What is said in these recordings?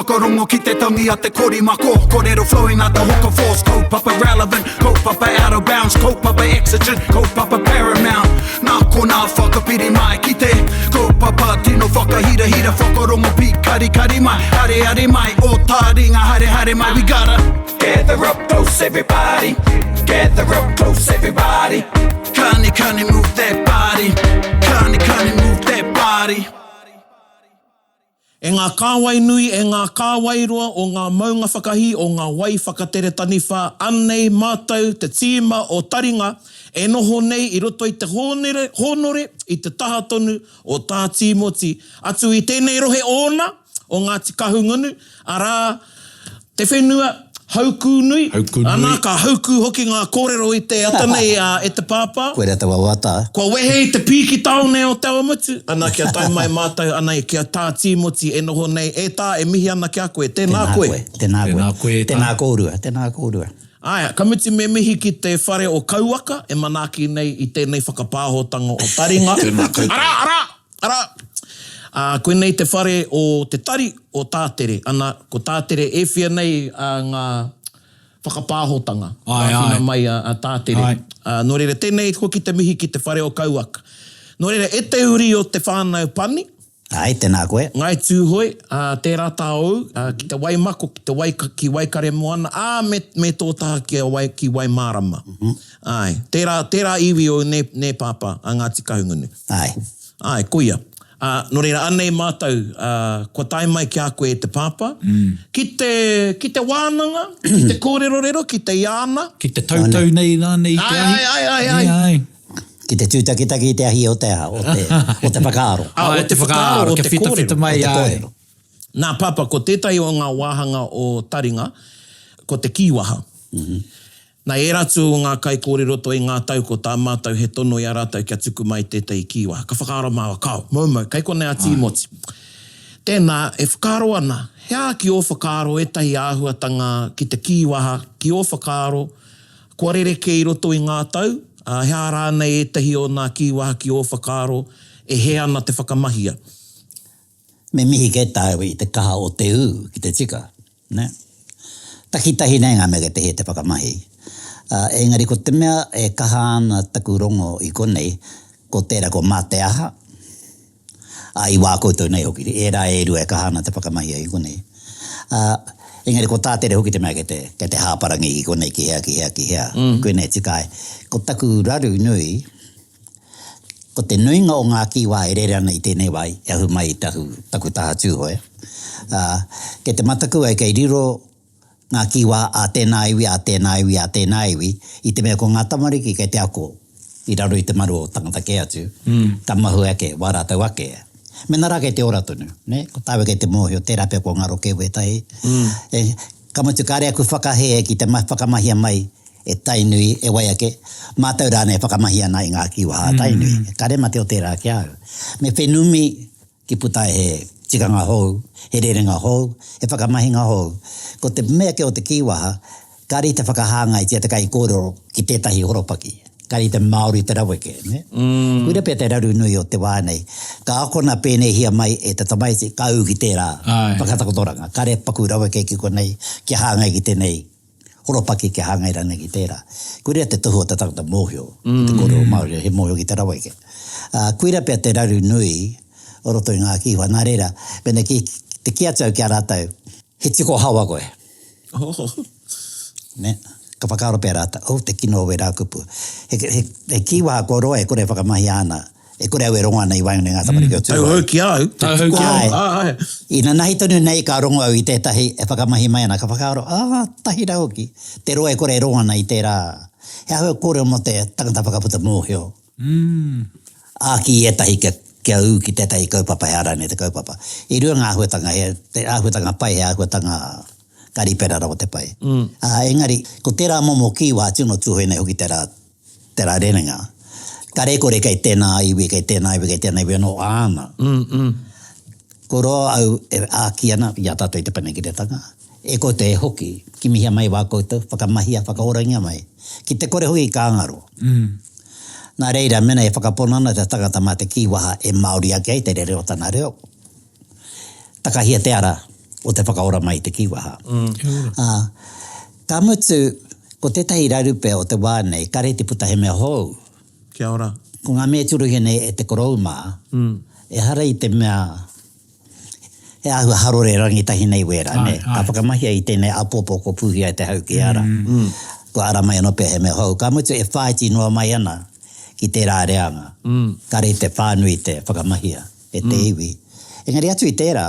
Whakarongo ki te tangi a te korimako Korero flowing like the hook of force Kaupapa relevant, kaupapa out of bounds Kaupapa exigent, kaupapa paramount Nā konā whakapiri mai ki te Kaupapa tino whakahirahira Whakarongo pīkarikari mai Areare mai, o tāringa haere haere mai We gotta gather up close everybody Gather up close everybody Kani kani move that body Kani kani move that body. E ngā kāwai nui, e ngā kāwai roa o ngā maunga whakahī, o ngā wai whakatere taniwha, anei mātou te tīma o Taringa e noho nei i roto i te hōnere, hōnore i te taha tonu o Tā Tīmoti, atu i tēnei rohe ōna, o Ngāti Kahungunu, arā, te whenua haukū nui, Haukū nui. ana, ka haukū hoki ngā kōrero i te ata nei a, e te pāpā. Koira te wawata. Kua wehe i te pīki tāone o Te Awamutu, ana, kia tae mai mātou, ana, ki a Tā Tīmoti e noho nei, e Tā, e mihi ana ki a koe, tēnā Tēnā koe. koe, tēnā koe. Tēnā koe, e Tā. Tēnā kōrua, tēnā kōrua. Āe, ka mutu me mihi ki te whare o Kauaka e manaaki nei i tēnei whakapāhotanga o Taringa. Tēnā koutou. Arā, arā! Arā, ā, koinei te whare o te tari o Tātere, ana, ko Tātere e whia nei ngā whakapāhotanga, Āe, āwhina āe. mai a, a Tātere. Āe. Ā, nō reira, tēnei hoki te mihi ki te whare o Kauaka. Nō reira, e te uri o te whānau Pani, Āe, tēnā koe. Ngāi Tūhoe, ā, tērā tā ōu, ā, ki te Waimako, ki te Wai, ki Waikaremoana, ā, me, me tō taha ki a Wai, ki Waimārama. Āe, tērā, tērā iwi ōu nē, nē Pāpā, a Ngāti Kahungunu. Āe. Āe, koia. Ā, nō reira, anei mātou, ā, kua tae mai ki a koe e te pāpā, ki te, ki te wānanga, ki te kōrerorero, ki te iāna. Ki te tautau nei rānei i te ahi. Āe, āe, āe, āe, āe. Ki te tūtakitaki i te ahi o te aha, o te, o te whakaaro. Ā, o te whakaaro, o kia te kōrero. whitawhita mai, O te āe. kōrero. Nā, Pāpā, ko tētahi o ngā wāhanga o Taringa, ko te kīwaha. Nā ērā atu o ngā kaikōrero roto i ngā tau ko tā mātou he tono i a rātou kia tuku mai tētahi kīwaha. Ka whakaaro māua, Kāo, moumou, kei konei a Tīmoti. Tēnā, e whakaaro ana, he aha ki ō whakaaro ētahi āhuatanga ki te kīwaha, ki ō whakaaro, kua rerekē i roto i ngā tau, ā, he aha rānei ētahi o nā kīwaha ki ō whakaaro e hē ana te whakamahia? Me mihi kē tāua i te kaha o te ū ki te tika, nē? Takitahi nei ngā mea kei te hē te whakamahi. Ā, engari ko te mea e kaha ana taku rongo i konei, ko tērā ko mā te aha, ā, i wā koutou nei hoki, ērā e rua e kaha ana te whakamahia i konei. Ā, engari ko tā tere hoki te mea kei te, kei te hāparangi i konei ki hea, ki hea, ki hea, koinei e tika ai. Ko taku raru nui, Ko te nuinga o ngā kīwā e rere ana i tēnei wā i ahu mai i taku, taku taha Tūhoe, ā, kei te mataku ai kei riro ngā kīwā a tēnā iwi, a tēnā iwi, a tēnā iwi, i te mea ko ngā tamariki kei te ako i raro i te maru o tangata kē atu, ka mahue ake wā rātou ake. Mēnā rā kei te ora tonu, nē, ko tāua kei te mōhio, tērā pea kua ngaro kē wētahi. E, ka mutu kāre aku whakahē ki te whakamahia mai e Tainui, e wai ake, mātou rānei e whakamahi ana i ngā kīwaha a Tainui. Kāre mate o tērā ki a au. Me whenumi ki puta ai he tikanga hou, he rerenga hou, he whakamahinga hou. Ko te mea kē o te kīwaha, kāre i te whakahāngaitia te kaikōrero ki tētahi horopaki. Kāre i te Māori te raweke, nē? Koira pea te raru nui o te wā nei. Ka akona pēneihia mai e te tamaiti, ka ū ki tērā whakatakotoranga. Kāre paku raweke ki konei, kia hāngai ki tēnei horopaki kia hāngai rānei ki tērā. Koira te tohu o te tangata mōhio ki te kōrero Māori, he mōhio ki te raweke. Ā, koira pea te raru nui o roto i ngā kīwha. Nā reira, mēnā ki te kī atu au ki a rātou, he tiko hawa koe. Nē? Ka whakaaro pea rātou, oh, te kino o wērā kupu. He, he, he kīwaha kua roa e kore e whakamahia ana. E kore au e rongo ana i waenganui i ngā tamariki o Tūhoe. Tauhou ki a au. Tauhou ki a au. Āe. Inanahi tonu nei ka rongo au i tētahi e whakamahi mai ana, ka whakaaro, ā, tahi rā hoki, te roa e kore e rongo ana i tērā. He āhua kōrero mō te tangata whakaputa mōhio. Āki i ētahi kia, kia ū ki tētahi kaupapa, he ara nei te kaupapa. E rua ngā āhuatanga, he te āhuatanga pai, he āhuatanga ka ripera rawa te pai. Ā, engari, ko tērā momo kīwā tino Tūhoe nei hoki tērā Te rā rerenga. Kare kore kei tēnā iwi, kei tēnā iwi, kei tēnā iwi anō āna. Ko roa au e āki ana i a tātou i te Panekiretanga, e koutou e hoki, kimihia mai wā koutou, whakamahia, whakaorangia mai. Ki te kore hoki ka ngaro. Nā reira, mēnā e whakapono ana te tangata mā te kīwaha e Māori ake ai te rere o tana reo, takahia te ara. o te whakaora mai i te kīwaha. Ā, ka mutu, ko tētahi raru pea o te wā nei, kāre i te puta he mea hou. Kia ora. Ko ngā mea e tirohia nei e te korou mā, ehara i te mea he āhua harore rangitahi nei wērā, nē. Ka whakamahia i tēnei āpōpō kua pūhia e te hau ki ara. Kua ara mai anō pea he mea hou. Ka mutu e whāiti noa mai ana ki tērā reanga. Kāre i te whānui te whakamahia e te iwi. Engari atu i tērā,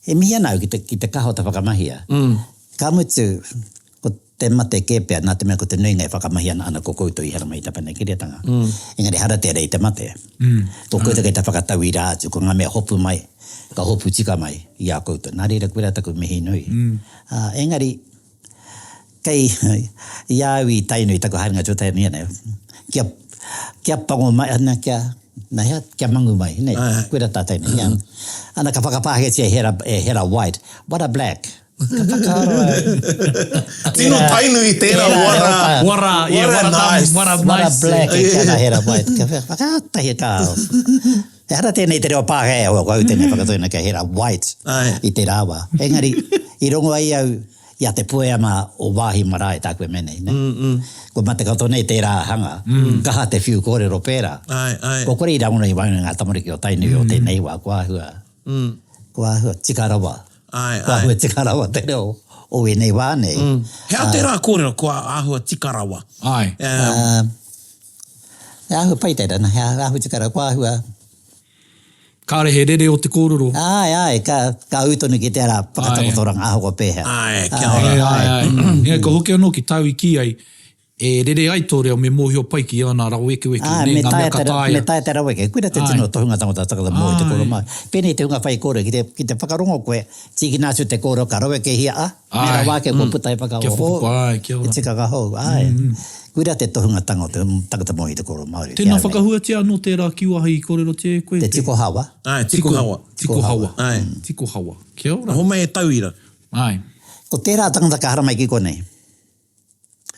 e mihi ana au ki te, ki te kaha o te whakamahia. Ka mutu, ko te mate kē pea, nā te mea ko te nuinga e whakamahi ana, ana ko koutou i haramai i te Panekiretanga. Engari ehara tērā i te mate. Ko koutou kei te whakatauira atu, ko ngā mea hopu mai, ka hopu tika mai i a koutou. Nā reira, koirā taku mihi nui. Ā, engari, kei, i a au i Tainui, taku haerenga tuatahi anō nei, kia, kia pango mai, ana, kia, nā hea, kia mangu mai, nē, koirā tā Tainui, yeah. Ana ka whakapāhetia e Hera, e Hera White, what a black. Ka whakaaro au. Tino Tainui tērā wara. Wara, yeah, wara nice. Wara nice. Wara black e ki ana Hera White. Ka whakaatahi ka. Ehara tēnei te reo Pākehā e hoa, ko au tēnei whakatauina ki a Hera White i tērā wā. Engari, i rongo ai au i a Te Puea mā o Wāhi Marae tāku e mea nei, nē. Kua mate katoa nei tērā hanga, kaha te whiu kōrero pērā. Kua kore i rangona i waenga i ngā tamariki o Tainui o tēnei wā, kua āhua, kua āhua tika rawa. Kua āhua tika rawa te reo o ēnei wā nei. He aha tērā kōrero, kua āhua tika rawa? Āe. He āhua pai tērā, he āhua tika rawa, kua āhua. Kāre he rere o te kōrero. Āe, āe, ka, ka ū tonu ki tērā whakatakotoranga ahakoa pēhea. Āe, kia ora. Āe, āe, āe. Engari ka hoki anō ki tāu i kī ai, E rere ai tō reo me mōhio pai ki āna rawekeweke, Āe, nē, me ngā mea taea ka te, taea. me taea te raweke. Koira te tino Āe. tohunga tangata tangata mō i te kōrero Āe. Māori. Pēnei te hunga whai kōrero, ki te, ki te whakarongo koe, tīkina atu te kōrero ka rawekehia, ā, me Āe. rawa ake kua puta he Kia whakaaro hou, whakapa, āe, kia he ora. tikanga hou, āe. Koira te tohungatanga o te tangata mō i te kōrero Māori, ki Tēnā au nei. whakahuatia anō tērā kīwaha i kōrerotia e koe, Te te. tiko hawa. Āe, tiko hawa. Tiko hawa. Āe. Tiko hawa. Kia ora. Homai e tauira. Āe. Ko tērā tangata ka haramai ki konei.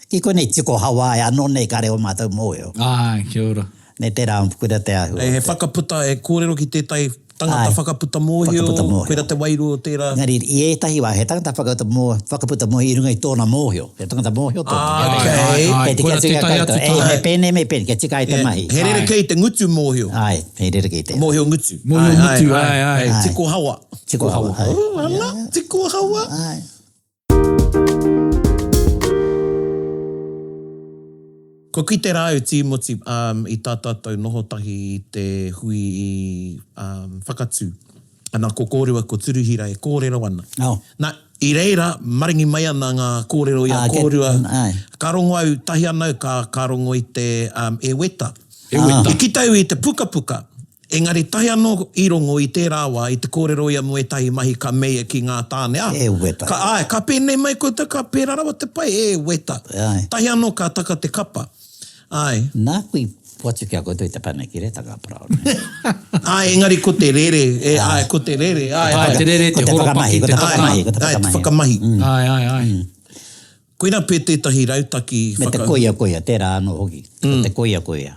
Ki konei tiko hawa ai anō nei kare o mātou mōhio. Āe, kia ora. Nei tērā koira te āhua o He te. whakaputa, he kōrero ki tētahi tangata Āe, whakaputa mōhio, whakaputa mōhio. koira te wairua o tērā. Engari i ētahi wā he tangata whakauta mō, whakaputa mōhio i runga i tōna mōhio. He tangata mōhio tōna. Ā, Āe, okay. āe, āe, Kei te kī koira atu ki a tētahi koutou, atu e, tāna. me pēnei, me pēnei, kia tika ai te mahi. He rerekē i te ngutu mōhio. Āe, he rerekē tērā. Mōhio ngutu. Mōhio ngutu, āe, āe. Āe. Tiko hawa. Tiko hawa, āe. Oh, ana, tiko hawa. Āe. Kua kite rā au Tīmoti um, i tā tātou noho tahi i te hui i um, Whakatū. Ana ko kōrua ko Turuhira e kōrero ana. Oh. Na, i reira maringi mai ana ngā kōrero i a Ah, ke, kōrua. ai. Ka rongo au, tahi ana au ka, ka rongo i te um, e weta. E weta. I kite au i te pukapuka, Engari tae anō i rongo i tērā wā i te kōrero ia mō ētahi mahi ka meia ki ngā tāne, ā, E weta. ka, āe, ka pēnei mai koutou ka pērā rawa te pai, e weta. Āe. Tahi anō ka taka te kapa. Āe. Nāku i whatu ki a koutou i te panekiretanga, Paraone. Āe, engari ko te rere, e, āe, ko te rere, āe, Āe, āe. te rere, te Ko te horopaki, whakamahi, ko te te whakamahi, ko te Āe, te whakamahi. whakamahi. Āe, āe, āe. Koirā pea tētahi rautaki Me te whaka. koiakoia, tērā anō hoki. Ko te koiakoia.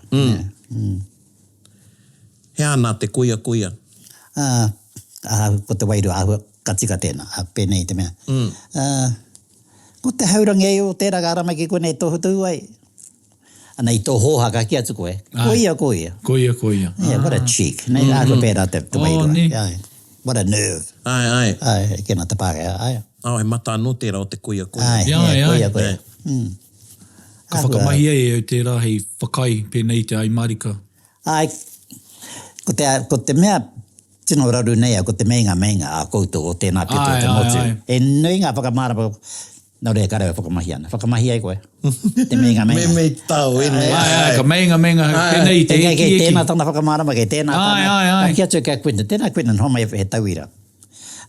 He aha nā te koiakoia? Ā, ā, ko te wairua āhua, ka tika tēnā, ā, pēnei te mea. Ā, ko te haurangi ei o tērā ka haramai ki konei tohutohu ai. Ana i tō hōhā ka kī atu koe, ko ia, ko ia. Ko ia, ko ia. Yeah, what a cheek. Nei, āhua pērā te, te wairua. Oh, nē. Āe. What a nerve. Āe, āe. Āe, e kī ana te Pākehā, āe. Oh, he mata anō tērā o te koiakoia. Āe, Āe, yeah, āe. koiakoia. Mm. Ka Āhua. whakamahia e au tērā hei whakai pēnei i te ai marika. Āe, ko te, ko te mea tino raru nei au, ko te meinga meinga a koutou o tēnā pito o te motu. Āe, āe, āe. He nui ngā whakamārama, nō reira kāre au e whakamahi ana. Whakamahi ai koe, te meinga meinga. Me mei tao ēnei. Āe, āe, ka meinga meinga hau, pēnei i te Kei, eki kei eki. tēnā tana whakamārama, kei tēnā tana. Āe, āe, āe. Ka kī atu ki a Quinton, tēnā Quinton, homai he tauira.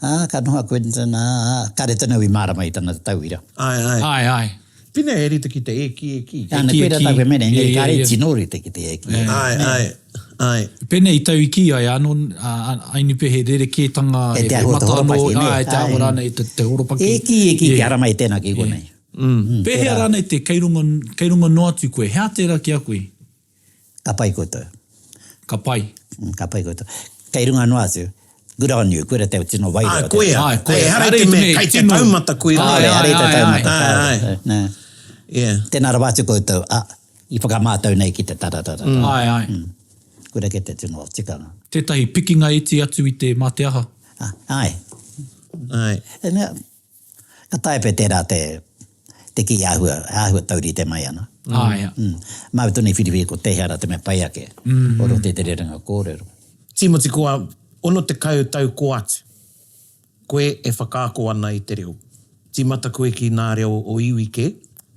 Ā, ka noho a Quinton, ā, ā, kāre tonu au i mārama i tana tauira. Āe, āe. Āe, āe. Pine he rite ki te eki, eki. Ana, Eki, koira eki. tāku e mea nei, engari Yeah, yeah, kāre i yeah. tino rite ki te eki, eki. Āe, āe, āe. Pēnei i tau i kī ai, anō, ā, Ainupe he rerekētanga, E he te āhua o te mata anō, horopaki, nē? āe, te āhua Āe. rānei, te, te horopaki. Eki, eki, Yeah. kia haramai tēnā ki konei. Pēhea rānei te kei runga, kei runga noa atu koe, hea tērā ki a koe? Ka pai koutou. Ka pai. Ka pai koutou. Kei runga noa atu. Good on you, koira te tino wairua. Āe, koia. Āe, koia. Ehara i te mea kei te taumata koe. Kāore, ehara i te taumata. Āe, āe. Nē. Yeah. Tēnā rawa atu koutou, ā, i whakamātau nei ki te taratarata. Āe, āe. Koira kē te tino tikanga. Tētahi pikinga iti atu i te mā te aha. Āe. Āe. E mea, ka taea pea tērā te, te kī āhua, āhua taurite mai ana. Āe. Mm. Māu tonu i whiriwhiri ko tēhea rā te mea pai ake o roto i te rerenga kōrero. Tīmoti kua 60 tau kō atu koe e whakaako ana i te reo. Tīmata koe ki nā reo o iwi kē,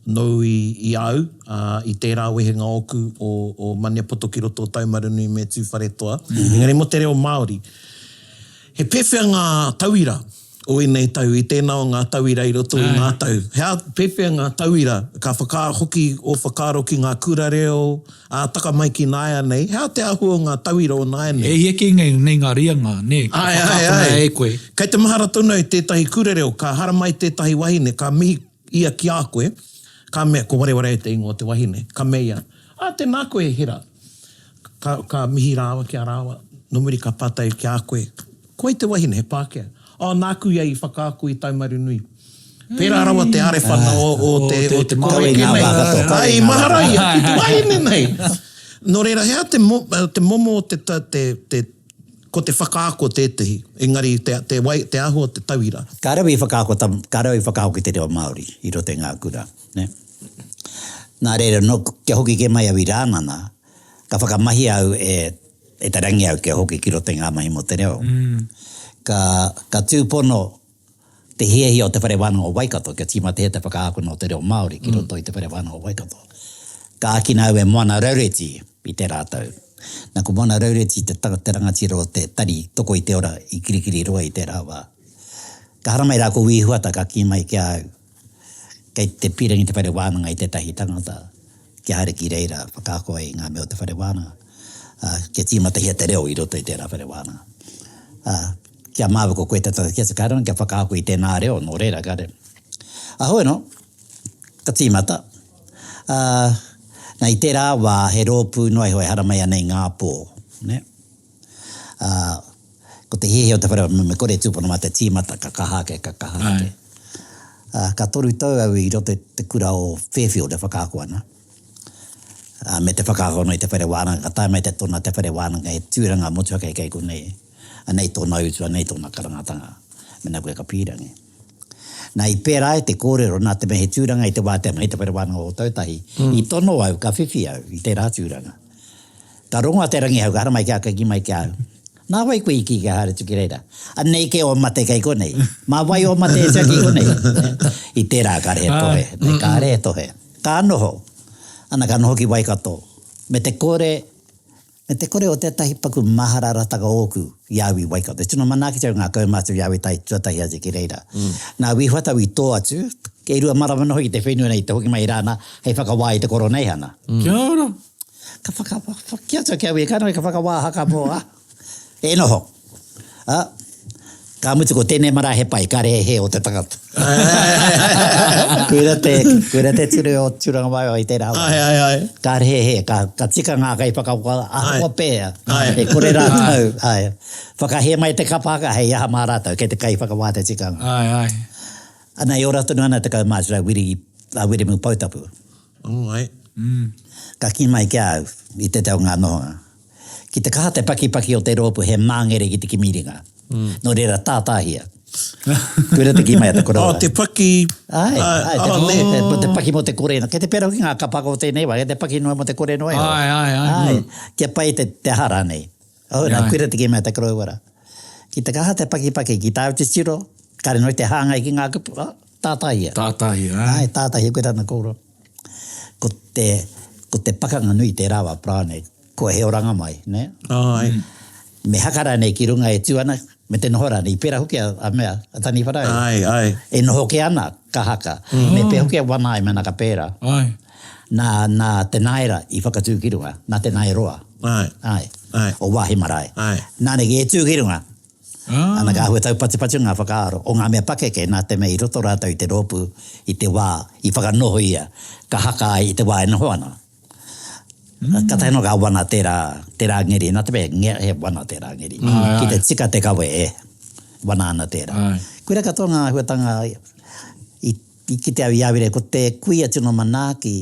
nōu i, i a au, ā, i tērā wehenga ōku o, o Maniapoto ki roto o Taumarunui me Tūwharetoa, engari mō te reo Māori. He pēwhea ngā tauira o ēnei tau i tēnā o ngā tauira i roto i ngā tau? He aha, pēwhea ngā tauira ka whakahoki ō whakaaro ki ngā kura reo, ā, taka mai ki nāianei, he aha te āhua o ngā tauira o nāianei? E hia kē nei ngā rianga, nē, ka whakaakona e koe. Kei te mahara tonu au tētahi kura reo, ka haramai tētahi wahine, ka mihi ia ki a koe, ka mea, ko Wareware te ingoa o te wahine, ka mea ia, Ā, tēnā koe, Hera. Ka, ka mihi rāua ki a rāua, nō muri ka pātai ki a koe, Ko wai te wahine, he Pākehā? Oh, nāku ia i whakaako i Taumarunui. Pērā rawa te arewhana o, o te, o te koroeke nei. Ai, i mahara ia ki te wahine nei. Nō reira, he aha te, mo, te momo o te, te, te, ko te whakaako tētehi, engari te, te, wai, te āhua o te tauira. Kāre au i whakaako, kāre au i whakaako ki te reo Māori i roto i ngā kura, nē. Nā reira, nō, kia hoki kē mai au i Rānana, ka whakamahia au e E te rangi au kia hoki ki roto i ngā mahi mō te reo. Ka, ka tūpono te hiahia o Te Whare Wānanga o Waikato kia tīmatahia te whakaakona o te reo Māori ki roto i Te Whare Wānanga o Waikato. Ka ākina au e Moana Raureti i tērā tau. Na, ko Moana Raureti te, te rangatira o te tari toko i te ora i Kirikiriroa i tērā wā. Ka haramai rā ko Wī Huata ka kī mai ki a au, Kei te pīrangi te whare wānanga i tētahi tangata kia haere ki reira whakaako ai i ngā mea o te whare wānanga, ā, kia tīmatahia te reo i roto i tērā whare wānanga. Ā, kia māua ko koe te tangata ki atu, kāre anō kia whakaako i tēnā reo, nō reira, kāre. Ā, hoi anō, ka tīmata. Ā, nā, i tērā wā, he rōpū noa iho e haramai ana i ngā pō, nē. Ā, ko te hiahia o te whare, me kore e tūpono mā te tīmata, ka kaha ake, ka kaha ake. Ā, ka toru tau au i roto i te kura o Fairfield e whakaako ana, ā, me te whakaako anō i te whare wānanga, ka tae mai te tona te whare wānanga he tūranga motuhake kei konei, anei tōna utu, anei tōna karangatanga, mēnā koe ka pīrangi. Nā, i pērā ai te kōrero, nā te mea he tūranga i te wātea mai i te whare wānanga o Ōtautahi, i tono au, ka whiwhi au i tērā tūranga. Ka rongo a Te Rangihau, ka haramai ki a, ka kī mai ki a au, Nā wai koe i kī kia haere atu ki reira? Anei kē ō mate kei konei. Mā wai ō mate e tiaki i konei? I tērā kāre he tohe, nei kāre he tohe. Ka noho, ana ka noho ki Waikato, me te kore, me te kore o tētahi paku mahararatanga ōku i a au i Waikato. E tino manaaki au ngā kaumātua i a au i tae tuatahi atu ki reira. Nā Wī Huatau i tō atu, e rua marama noho ki te whenua nei i te hoki mai rāna hei whakawā i te Koroneihana. Kia ora! Ka whakawhaki atu ki a Wī Kanohi, ka whakawā haka mō, a, e noho. A, ka mutu ko tēnei marae he pai, kāre he hē o te tangata. Koira te, koira te ture o Tūrangawaewae i tērā wā. Ai, ai, ai. Kāre he hē, ka, ka tika ngā kaiwhakawā, ahakoa pēhea, Ai. e kore rātou, ai, whakahē mai te kapa haka, hei aha mā rātou, kei te kaiwhakawā te tikanga. Ai, ai. Ana, e ora tonu ana te kaumātua a Wiri, a Wiremu Poutapu. Oh, ai. Ka kī mai ki a au, i tētahi o ngā nohonga, ki te kaha te pakipaki o te rōpū he māngere ki te kimi ringa. Nō reira, tātāhia. Koira te kī mai a te koroua. Oh, te paki. Āe, āe, te, oh. te, te, te paki mō te kore. Kei te pērā hoki ngā kapaka o tēnei wā, kei te paki noa mō te kore noa iho. Āe, āe, āe. Āe, kia pai te, te aha rānei. Oh, nā, koira te kī mai a te koroua rā. Ki te kaha te pakipaki, ki tāu titiro, kāre noa i te hāngai ki ngā kupu, oh, tātāhia. Tātāhia, āe. Āe, tātāhia, koira tana kōrero. Ko te, ko te pakanga nui tērā wā Parāne, kua he oranga mai, nē? Āe. Me haka rānei ki runga e tū ana, me te noho rānei. I pērā hoki a, a mea, a Taniwharau. Āe, āe. E noho kē ana, ka haka. Me pēhea hoki a Wanae mēnā ka pērā. Āe. Nā, nā Te Naera i whakatū ki runga, nā Te Naeroa. Āe. Āe. Āe. O Wāhi Marae. Āe. Nāna i e tū ki runga. Ah. Ana ka āhua taupatupatu ngā whakaaro o ngā mea pakeke nā te mea i roto rātou i te rōpū i te wā i whakanoho ia ka haka ai i te wā e noho ana. Kātahi anō ka wana tērā, tērā ngeri, nā te mea he, he wana tērā ngeri. Ki te tika te kawe e wana ana tērā. Koirā katoa ngā āhuatanga i, i kite au i a au i reira, ko te kuia tino manaaki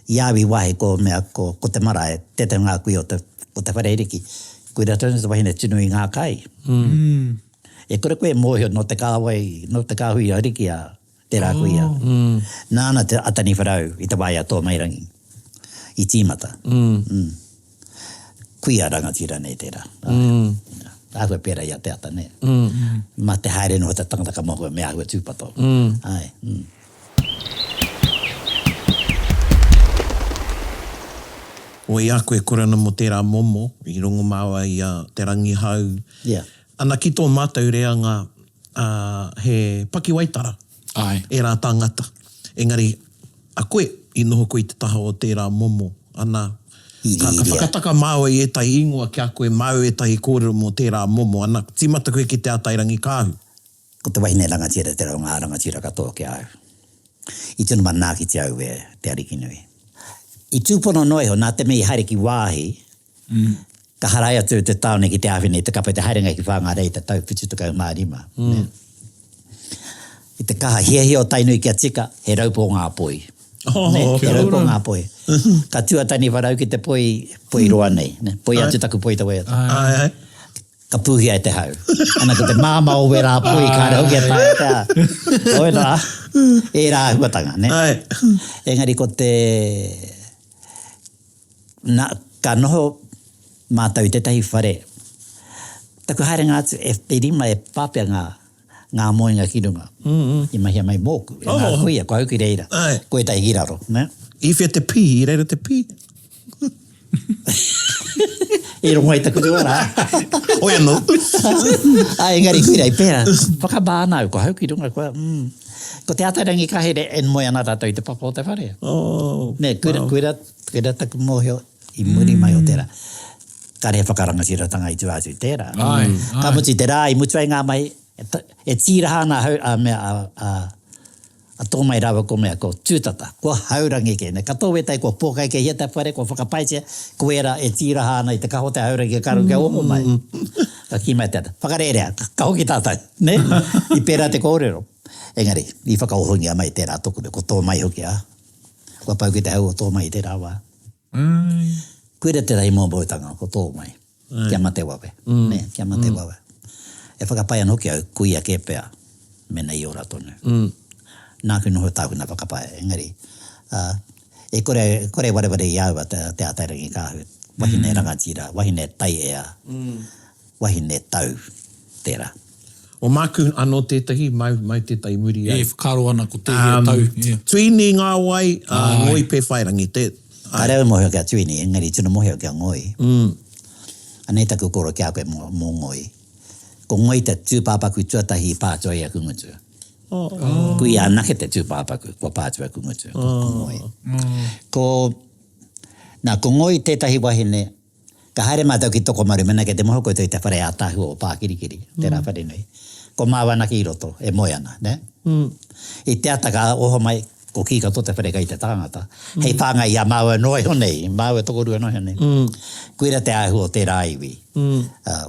i a au i wahi ko mea, ko, ko te marae, tētahi o ngā kuia o te, o te whare ariki, koirā tonu te wahine tino i ngā kai. E kore koe e mōhio nō te kāwai, nō te kāhui ariki a tērā kuia. Nāna te Ataniwharau i te wā i a Tōmairangi i tīmata. Kuia rangatira nei tērā. Āhua pērā i a Te Ata, nē. Mā te haere noa te tangata ka mōhio me āhua tūpato. Āe. Oi a koe kore ana mō tērā momo i rongo māua i a Te Rangihau. Ana ki tō mātou reanga ā, he pakiwaitara ērā tāngata. Engari, a koe, i noho koe i te taha o tērā momo, ana, ka, ka whakataka māua i ētahi ingoa ki a koe, māu ētahi kōrero mō tērā momo, ana, tīmata koe ki Te Ātairangikaahu. Ko te wahine rangatira tērā o ngā rangatira katoa ki a au. I tino manaakitia au e Te Arikinui. I tūpono noa iho, nā te mea i haere ki wāhi, Ka harai atu te tāone ki te āwhina i te kapa i te haerenga ki Whāngārei i te tau 75. I te kaha hiahia o Tainui kia tika, he raupō ngā poi. He raupō ngā poi. Ka tū a Taniwharau ki te poi, poi roa nei. Poi atu taku poi te waiata. Ka pūhia e te hau. Ana ko te māmā o wērā poi kāre hoki e taea te a. Hoi rā, ērā āhuatanga, nē. Engari ko te, Na, ka noho mātou i tētahi whare. Taku haerenga atu, e te rima e pā pea ngā, ngā moenga ki runga. I mahia mai mōku, e ngā kuia, ko au ki reira, ko ētahi ki raro, nē. I whea te pī, i reira te pī? I rongo ai taku tuara. Hoi anō. Āe, engari koira i pērā. Whakamā ana au, ko au ki runga, kua, mm. Ko Te Ataarangi Kahere e moe ana rātou i te papa o te whare. Oh, Nē, koira, koira, Koira taku mōhio i muri mai o tērā. Kāre he whakarangatiratanga i tua atu i tērā. Āe, āe. Ka mutu i te rā i mutu ai ngā mahi, e tīraha ana ahau, a mea, a, a, a Tōmai rāua ko mea, ko Tūtata, ko Haurangi kē. Nei, katoa wētahi kua pōkaikehia te whare, kua whakapaetia, ko ērā e tīraha ana i te kaha o te haurangi ka rau kia oho mai. Ka kī mai te ata, whakarērea, ka hoki tātou, nē? I pērā te kōrero. Engari, i whakaohongia mai tērā tokume, ko Tōmai hoki, ā. Kua pau ki te hau o tō mai i tērā wā. Koira tētahi mōmōtanga ko tō mai, kia mate wawe, nē, kia mate wawe. E whakapae ana hoki au, kuia kē pea, mēnā i ora tonu. Nāku noho tāku nā whakapae, engari, e kore, e kore e wareware i a au a Te Ātairangikaahu, wahine rangatira, wahine taiea, Wahine tau tera. O māku anō tētahi, mau, mau tētahi muri au. E whakaaro ana ko tēhea tau, yeah. Tuini Ngāwai, ā, Ngoi Pēwhairangi, te, āe. Kāre au e mōhio ki a Tuini, engari tino mōhio ki a Ngoi. Anei taku koro ki a koe mō, mō Ngoi. Ko Ngoi te tūpāpaku tuatahi i pā atu ai aku ngutu. Kuia anake te tūpāpaku kua pā atu aku ngutu, ko Ngoi. Ko, nā, ko Ngoi tētahi wahine Ka haere mātou ki Tokomaru, mēnā kei te moho koutou i te whare ātaahua o Pākirikiri, tērā whare nui. Ko māua anake i roto, e moe ana, nē? I te ata ka oho mai, ko kī katoa te whare kei te tāngata, hei whāngai i a māua noa iho nei, māua tokorua noa iho nei. Koira te āhua o tērā iwi,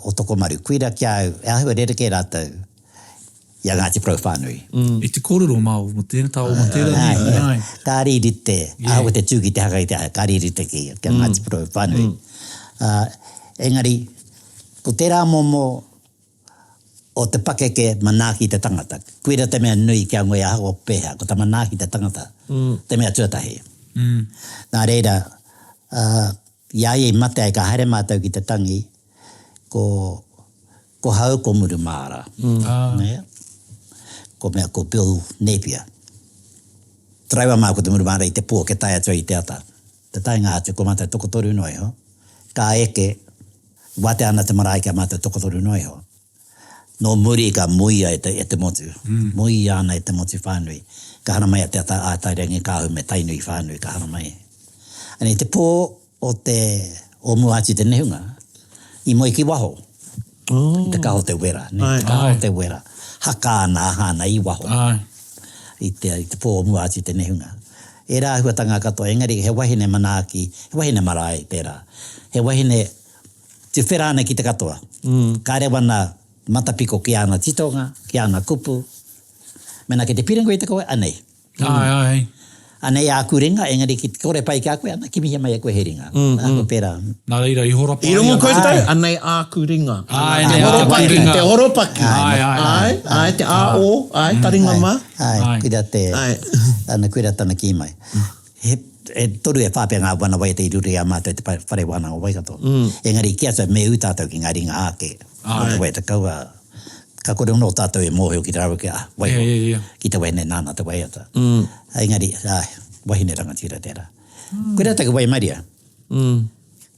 o Tokomaru. Koira ki a au, e āhua rerekē rātou i a Ngāti Porou whānui. I te kōrero mā o tēnā, tā o tērā nei. Āe, ka rite, ahakoa te tū ki te haka i te aha, ka rite ki a Ngāti Porou whānui. Engari, ko tērā momo o te pakeke manaaki i te tangata, koira te mea nui ki a ngoe ahakoa pēhea, ko te manaaki i te tangata te mea tuatahi. Nā reira, i a ia i mate ai ka haere mātou ki te tangi, ko Ko hau ko Murumāra. Nē. Ko mea ko Bill Napier. Taraiwa mā ko te Murumāra i te pō kia tae atu ai i te ata. Te taenga atu ko mātou tokotoru noa iho. Ka eke, watea ana te marae ki a mātou tokotoru noa iho. Nō muri ka muia e te, e te motu. Muia ana e te motu whānui. Ka haramai a Te Ata Ātairangikaahu me Tainui whānui ka haramai. Anei te pō o te, o mua atu i te nehunga, i moe ki waho. I te kaha o te wera, ne? Te kaha o te wera. Haka ana, aha ana i waho. I te, i te pō o mua atu i te nehunga. Ērā āhuatanga katoa, engari he wahine manaaki, he wahine marae tērā. He wahine tuwhera ana ki te katoa. Kāre wana matapiko ki āna titonga, ki āna kupu. Mēnā kei te pīrangi koe i te koe, anei. Āe, āe. Anei āku ringa, engari ki te kore pai ki a koe, ana, kimihia mai e koe he ringa. Ā, ko pērā. Nā reira, i horapa ai a. I rongo koutou? Anei āku ringa. Āe, Te anei āku horopaki, ringa. te horopaki. Āe, āe, āe. Āe, te ā-o, āe, taringa mā. Āe, Āe. koira te, Āe. ana, koira tana kī mai. He, e toru e whā pea ngā wana waiata i riro i a mātou i te whare wānanga o Waikato. Engari kī atu me ū tātou ki ngā ringa ake o te waiata, kaua, ka kore anō tātou e mōhio ki te raweke, ah, waiho, Yeah, yeah, yeah. ki te wahine nāna te waiata. Engari, āe, wahine rangatira tērā. Koirā taku waimaria.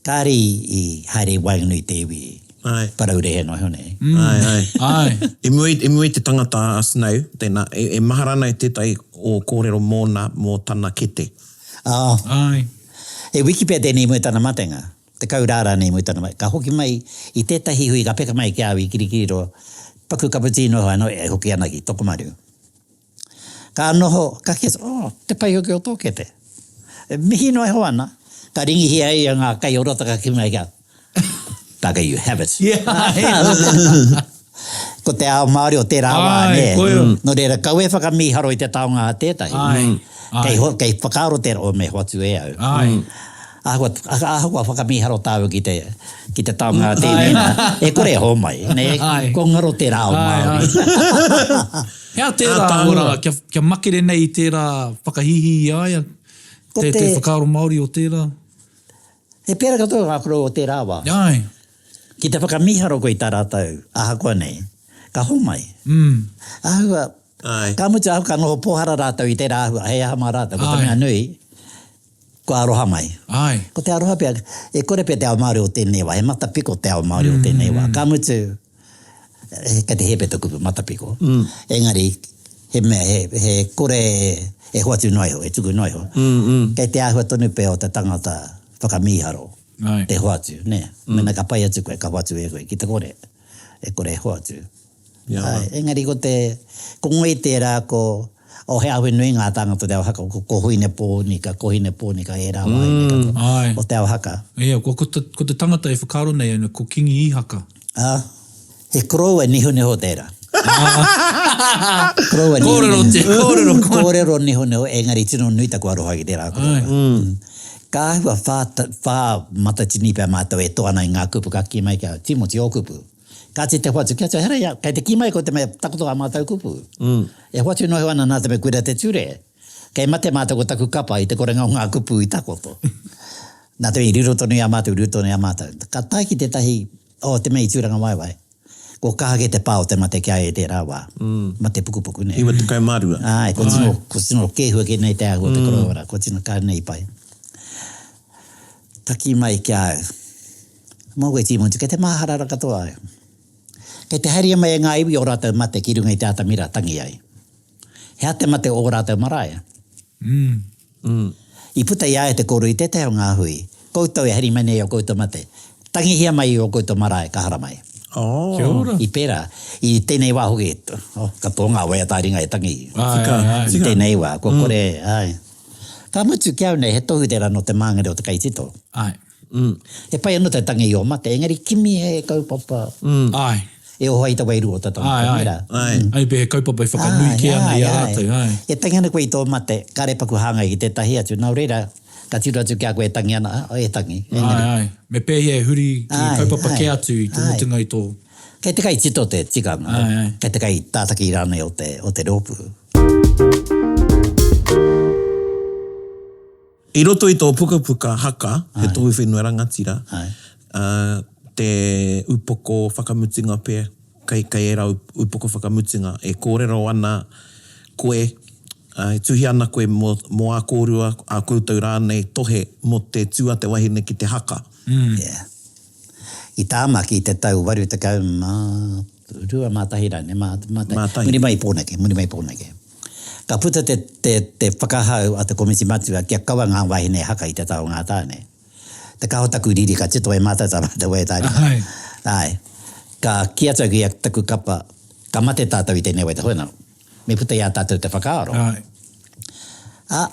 Kāre i haere i waenganui i te iwi Āe. paraurehe noa iho nei. Āe, āe. Āe. I mua, i mua i te tangata a Snow, tēnā, e, e mahara ana i tētahi o kōrero mōna, mō tana kete. Oh. Āe. He wiki pea tēnei i mua i tana matenga. 10 rā rānei i mua i tana matenga. Ka hoki mai i tētahi hui ka peka mai ki a au i Kirikiriroa, paku kaputī noa iho anō e hoki ana ki Tokomaru. Ka noho, ka kī atu, oh, te pai hoki o tō kete. E mihi noa iho ana, ka ringihia e ia ngā kai o roto ka kī mai ki a au, Bugger you, have it. Ko te ao Māori o tērā wā, nē. Nō reira, kaua e whakamīharo i te taonga a tētahi. Kei, kei whakaaro tērā, oh, me hoatu e au. Ahakoa, ahakoa whakamīharo tāua ki te, ki te taonga a tēnei nā, e kore e hōmai, nē, kua ngaro tērā ao Māori. He aha tērā Ātaahua. ora, kia, kia makere nei i tērā whakahīhī i a ia, Ko te, te te- whakaaro Māori o tērā? He pērā katoa ngā koroua o tērā wā. Āe. Ki te whakamīharo koe i tā rātou, ahakoa nei, ka homai. Mm. Āhua, Āe. ka mutu ahakoa ka noho pōhara rātou i tērā āhua, hei aha mā rātou, ko te Āe. mea nui, kua aroha mai. Āe. Ko te aroha pea, e kore pea te ao Māori o tēnei wā, he matapiko te ao Māori o tēnei wā. Ka mutu, kei te hē pea te kupu matapiko, engari he mea, he, he kore e hoatu noa iho, e tuku noa iho. Kei te āhua tonu pea o te tangata whakamīharo te hoatu, nē. Mēnā ka pai atu koe, ka hoatu e koe, ki te kore, e kore e hoatu. Āe, engari ko te, ko ngoi tērā ko, oh he awe nui ngā tāngata o te ao haka, ko, ko Huinepōnika, ko Hinepōnika, ērā wāhine katoa Āe. o te ao haka. Ia, ko, ko te, ko te tangata e whakaaro nei ana, ko Kingi Ihaka. Ā, he koroua nihoniho tērā. Koroua nihoniho. Kōrero te, kōrero, kōrero. Kōrero nihoniho, engari tino nui taku aroha ki tērā koroua. Āe. Ka āhua whā, whā matatini pea mātou e toa ana i ngā kupu, ka kī mai ki a Tīmoti ō kupu. Kāti te hoatu, kia here ia, kei te kī mai ko te mea takoto ā mātou kupu. E hoatu noa iho ana nā te mea koira te ture. Kei mate mātou ko taku kapa i te korenga o ngā kupu i takoto. Nā te mea i riro tonu i a mātou, riro tonu i a mātou. Ka tae ki tētahi, oh, te mea i Tūrangawaewae, ko kaha kē te pā o te mate ki a ia i tērā wā. Mate pukupuku, nē. 92. Āe, kua tino, kua tino kēhua kē nei te āhua o te koroua rā, kua tino kāre nei i pai. Ka kī mai ki a au, Mō koe Tīmoti, kei te māharara katoa au. Kei te haria mai e ngā iwi ō rātou mate ki runga i te atamira tangi ai. He aha te mate o ō rātou marae? I puta i a ia te kōrero i tētahi o ngā hui, Koutou e hari mai nei i ō koutou mate, tangihia mai i ō koutou marae ka haramai. Kia ora. I pērā, i tēnei wā hoki, oh, katoa ngā waiata ā-ringa e tangi. Tika, I tēnei wā, kua kore, āe. Ka mutu ki au nei, he tohu tērā nō te māngere o te kaitito. Āe. He pai anō te tangi i ō mate, engari kimi he kaupapa Āe. e oho ai te wairua o te tangata, Āe, āe. nē rā? Āe. Ai pea he kaupapa e whakanui kē ana i a rātou, āe. E tangi ana koe i tō mate, kāre paku hāngai ki tētahi atu, nō reira, ka tiro atu ki a koe e tangi ana, ah, e tangi, engari. Āe, āe. Me pēhea e huri ki kaupapa kē atu i te mutunga i tō. Kei te kaitito te tikanga, Āe, āe. kei te kaitātaki rānei o te, o te rōpū. I roto i tō pukapuka haka, He Tohu Whenua Rangatira, te upoko whakamutunga pea, kei, kei ērā upoko whakamutunga, e kōrero ana koe, e tuhi ana koe mō, mō ā kōrua, ā koutou rānei tohe mō te tū a te wahine ki te haka. Yeah. I Tāmaki i te tau 82, mā tahi rānei, mā, mā tahi, muri mai i Pōneke, muri mai i Pōneke. Ka puta te, te, te whakahau a te Komiti Matua kia kaua ngā wāhine haka i te taha o ngā tāne. Te kaha o taku riri ka tito e mātou tā mātou waiata ringa. Āe. Āe. Ka kī atu au ki a taku kapa, ka mate tātou i tēnei waiata, hoena, me puta i a tātou te whakaaro. Āe. Ā,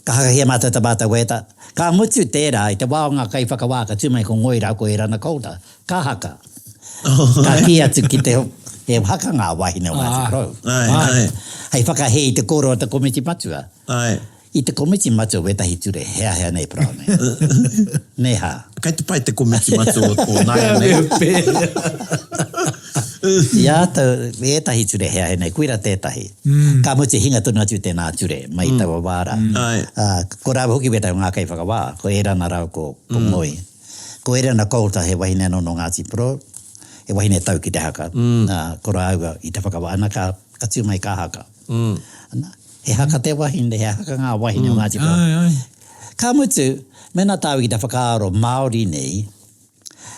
Ka hakahia mātou tā mātou waiata. Ka mutu tērā, i te wā o ngā kaiwhakawā ka tū mai ko Ngoi rāua ko Erana Calder, ka haka. Ka kī atu ki te, he haka ngā wāhine o Ngāti Porou. Hei whakahē i te kōrero a te komiti matua. I te komiti matua wētahi ture heahea nei Paraone. Nē hā. Kei te pai te komiti matua o nāianei. I a tātou ētahi ture heahea nei, koira tētahi. Ka mutu hinga tonu atu tēnā ture mai i taua wā rā. Ā, ko rāua hoki wētahi o ngā kaiwhakawā, ko Erana rāua ko Ngoi. Ko Erana Coulter he wahine anō nō Ngāti Porou, he wahine tau ki te haka. Ā, ko rāua i te whakawā, ana ka tū mai ka haka. Ana, he haka te wahine, he haka ngā wahine o Ngāti Porou. Āe, āe. Ka mutu, mēnā tāua ki te whakaaro Māori nei,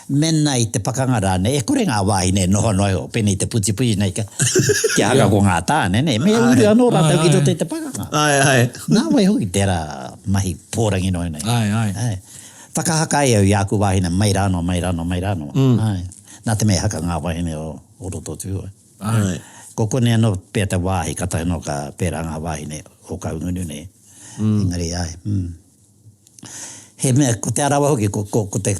mēnā i te pakanga rānei, e kore ngā wāhine e noho noa iho, pēnei i te putiputi nei, kia haka ko ngā tāne, nē, me uru anō rātou ki roto i te pakanga. Āe, āe. Nā wai hoki tērā mahi pōrangi noa nei. Āe, āe. Āe. Whakahaka ai au i āku wāhine mai rānō, mai rānō, mai rānō. Āe. Nā te mea he haka ngā wāhine o roto o Tūhoe. Āe. Ko konei anō pea te wāhi, kātahi anō ka pērā ngā wāhine o Kahungunu nei. Engari, āe, mm. He mea, ko Te Arawa hoki, ko, ko, ko te,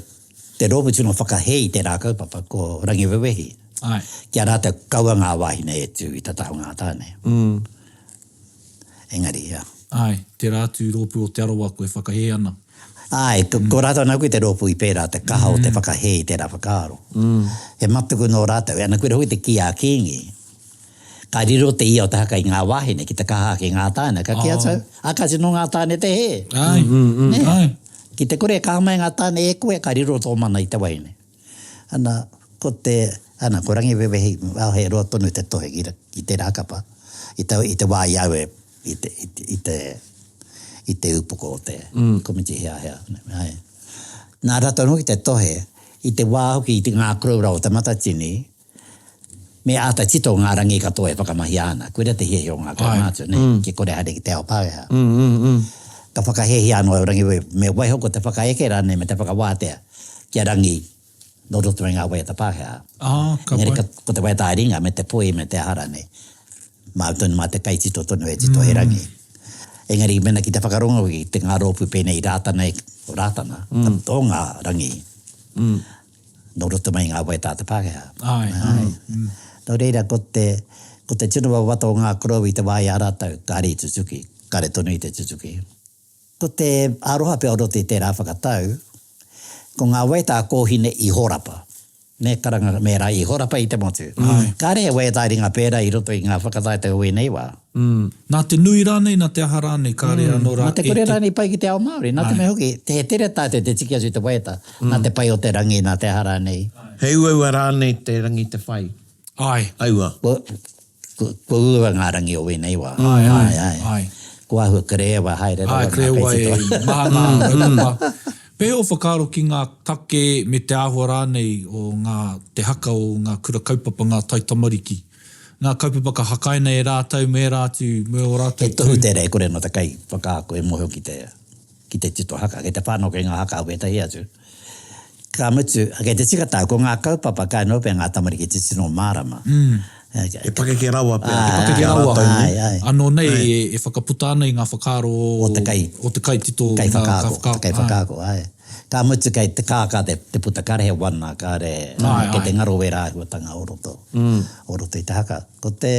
te rōpū tino whakahē i tērā kaupapa, ko Rangiwewehi. Āe. Ki a rātou, kaua ngā wāhine e tū i tatahu ngā tāne. Engari, ia. Āe, tērā atu rōpū o Te Arawa koe whakahē ana. Āe, ko, ko rātou anō hoki te rōpū i pērā te kaha o te whakahē i tērā whakaaro. He matuku nō rātou, ana koira hoki te kī a Kīngi, ka riro te ia o te haka i ngā wāhine ki te kaha ake i ngā tāne, ka kī atu au, ā, kāti nō ngā tāne te hē. Āe, Nē? āe. Ki te kore e kaha mai ngā tāne e koe, ka riro tō mana i te wahine. Ana, ko te, ana, ko Rangiwewehi, ā, he roa tonu te tohe ki, ki tērā kapa, i te, i te wā i au e i te, i te, i te, i te upoko o te komiti heahea. Āe. Nā rātou anō ki te tohe, i te wā hoki i te ngā koroura o Te Matatini, me āta tito ngā rangi katoa e whakamahia ana. Koira te hiahia o ngā kaumātua, nē, kia kore haere ki te ao Pākehā. Ka whakahēhia anō e Rangiwewehi, me waiho ko te whakaeke rānei me te whakawātea kia rangi nō roto i ngā waiata Pākehā. Ah, ka Engari pai. ko te waiata ā-ringa me te poi me te aha rānei, māu tonu, mā te kaitito tonu e tito he rangi. Engari mēnā ki te whakarongo ki te ngā rōpū pēnei i Rātana, Rātana, tō ngā rangi nō roto mai i ngā waiata a te Pākehā. Āe, āe. Nō reira, ko te, ko te tino wawata o ngā korou i te wā i a rātou, kāre i tutuki, kāre tonu i te tutuki. Ko te aroha pea o roto i tērā whakatau, ko ngā waiata a Kōhine i hōrapa. Me karanga me rā i hōrapa i te motu. Kāre he waiata ā-ringa pērā i roto i ngā whakataetae o ēnei wā. Nā te nui rānei, nā te aha rānei, kāre anō rā Nā te e kore te. rānei pai ki te ao Māori. Nā te mea hoki, he tere tātou te tiki atu i te waiata, nā te pai o te rangi, nā te aha rānei. He uaua rānei te rangi te whai? Āe. Aua. Kua uaua ngā rangi o ēnei wā. Āe, āe, āe. Kua āhua karewa haere rawa ngā kaitito. Āe, karewa e maha ngā raupapa. Pēhea ō whakaaro ki ngā take me te āhua rānei o ngā, te haka o ngā kura kaupapa, ngā taitamariki? Ngā kaupapa ka hakaina e rātou me ērā atu, me ō rātou He tohu tērā e kore nō te kaiwhakaako e mōhio ki te, ki te tito haka, kei te whānau kei ngā haka a wētahi atu. Ka mutu, kei te tika tāu, ko ngā kaupapa ka noho pea ngā tamariki te tino mārama. He pakeke rawa pea. He pakeke rawa. Āe, āe. Anō nei e whakaputa ana i ngā whakaaro o te kai, o te kaitito, ngā whakaako, te kaiwhakaako, āe. Ka mutu kei te kākā te puta, kāre he wana, kāre, kei te ngaro wērā āhuatanga o roto, o roto i te haka. Ko te,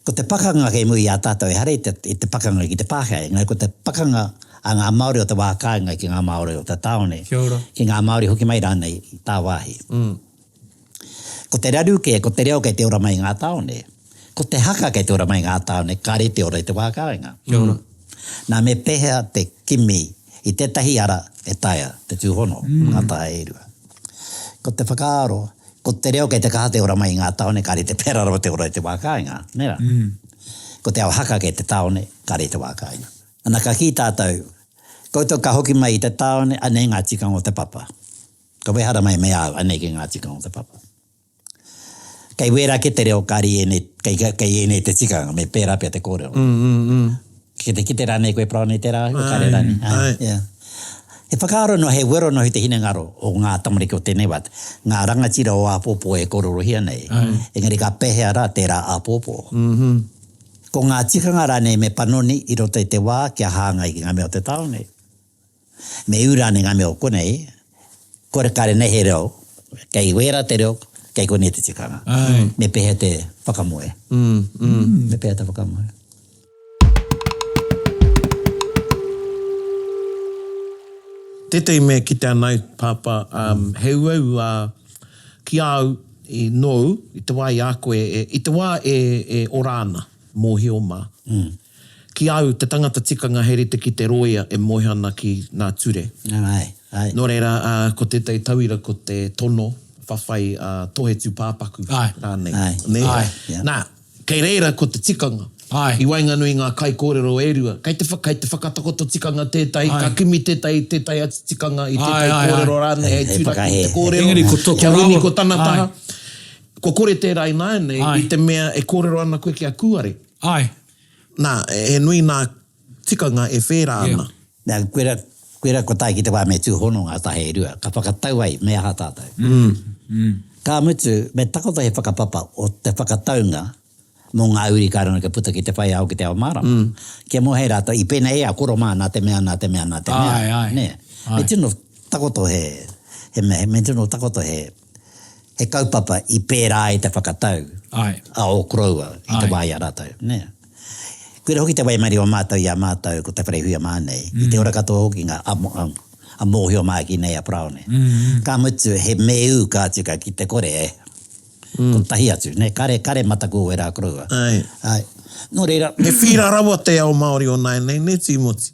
Ko te pakanga kei muri i a tātou ehara i te, i te pakanga ki te Pākehā, engari ko te pakanga a ngā Māori o te wā kāinga ki ngā Māori o te tāone, Kia ora. ki ngā Māori hoki mai rānei i tāwāhi. Ko te raru kē, ko te reo kei te ora mai i ngā tāone. Ko te haka kei te ora mai i ngā tāone, kāre i te ora i te wā kāinga. Kia ora. Nā, me pēhea te kimi i tētahi ara e taea te tūhono ngā taha e rua. Ko te whakaaro, Ko te reo kei te kaha te ora mai i ngā tāone, kāre i te pērā rawa te ora i te wā kāinga, nē rā? Ko te ao haka kei te tāone, kāre i te wā kāinga. Ana ka kī tātou, koutou ka hoki mai i te tāone, anei ngā tikanga o te papa. Ka wehe haramai me au, anei kei ngā tikanga o te papa. Kei wērā kē te reo, kāre i ēnei, kei, kei ēnei te tikanga, me pērā pea te kōrero. Ki te kite rānei koe Paraone i tērā āhua, kāre rānei. Āe, āe. He whakaaro noa, he wero noa i te hinengaro o ngā tamariki o tēnei wā, ngā rangatira o āpōpō e kōrerohia nei. Engari ka pēhea rā tērā āpōpō? Ko ngā tikanga rānei me panoni i roto i te wā kia hāngai ki ngā mea o te tāone. Me ū rānei ngā mea o konei, kore kare nei he reo, kei wērā te reo, kei konei te tikanga. Me pēhea te whakamoe? Me pēhea te whakamoe? Tētahi mea kite ana au, Pāpā, he uaua ki a au i nōu, i te wā i a koe, i te wā e ora ana, mōhio mā. Ki a au, te tangata tikanga he rite ki te rōia e mōhio ana ki ngā ture. Āe, āe. Nō reira, ko tētahi tauira ko te tono whawhai tohe tūpāpaku rānei. Āe. Nē? Āe. Nā, kei reira ko te tikanga. Āe. I waenganui i ngā kaikōrero e rua. Kei te, kei te whakatakoto tikanga tētahi, ka kimi tētahi, tētahi atu tikanga i tētahi kōrero rānei hei turaki i te kōrero. Engari ko toko Kia wini rawa. ko tana taha. Kua kore tērā ināianei i te mea e kōrero ana koe ki a Kūare. Āe. Nā, he nui nā tikanga e whērā ana. Nā, koira, koira kua tae ki te wā me tūhono ngā taha e rua, ka whakatau ai me aha tātou. Ka mutu, me takoto he whakapapa o te whakataunga mō ngā uri ka rano kia puta ki te whai ao ki te ao mārama. Kia moe rātou, i pēnei ai a koro mā nā te mea, nā te mea, nā te mea. Āe, āe. Nē. Me tino takoto he, he mea, me tino takoto he, he kaupapa i pērā ai te whakatau a ō koroua i te wā i a rātou, nē. Koira hoki te waimarie o mātou i a mātou ko Te Wharehuia mā nei, i te ora katoa hoki ngā a mōhio mā ki nei a Paraone. Ka mutu he mēū ka tika ki te kore e kotahi atu, nē, kare, kare mataku o ērā koroua. Āe. Nō reira. He whīra rawa te ao Māori o nāianei, nē Tīmoti?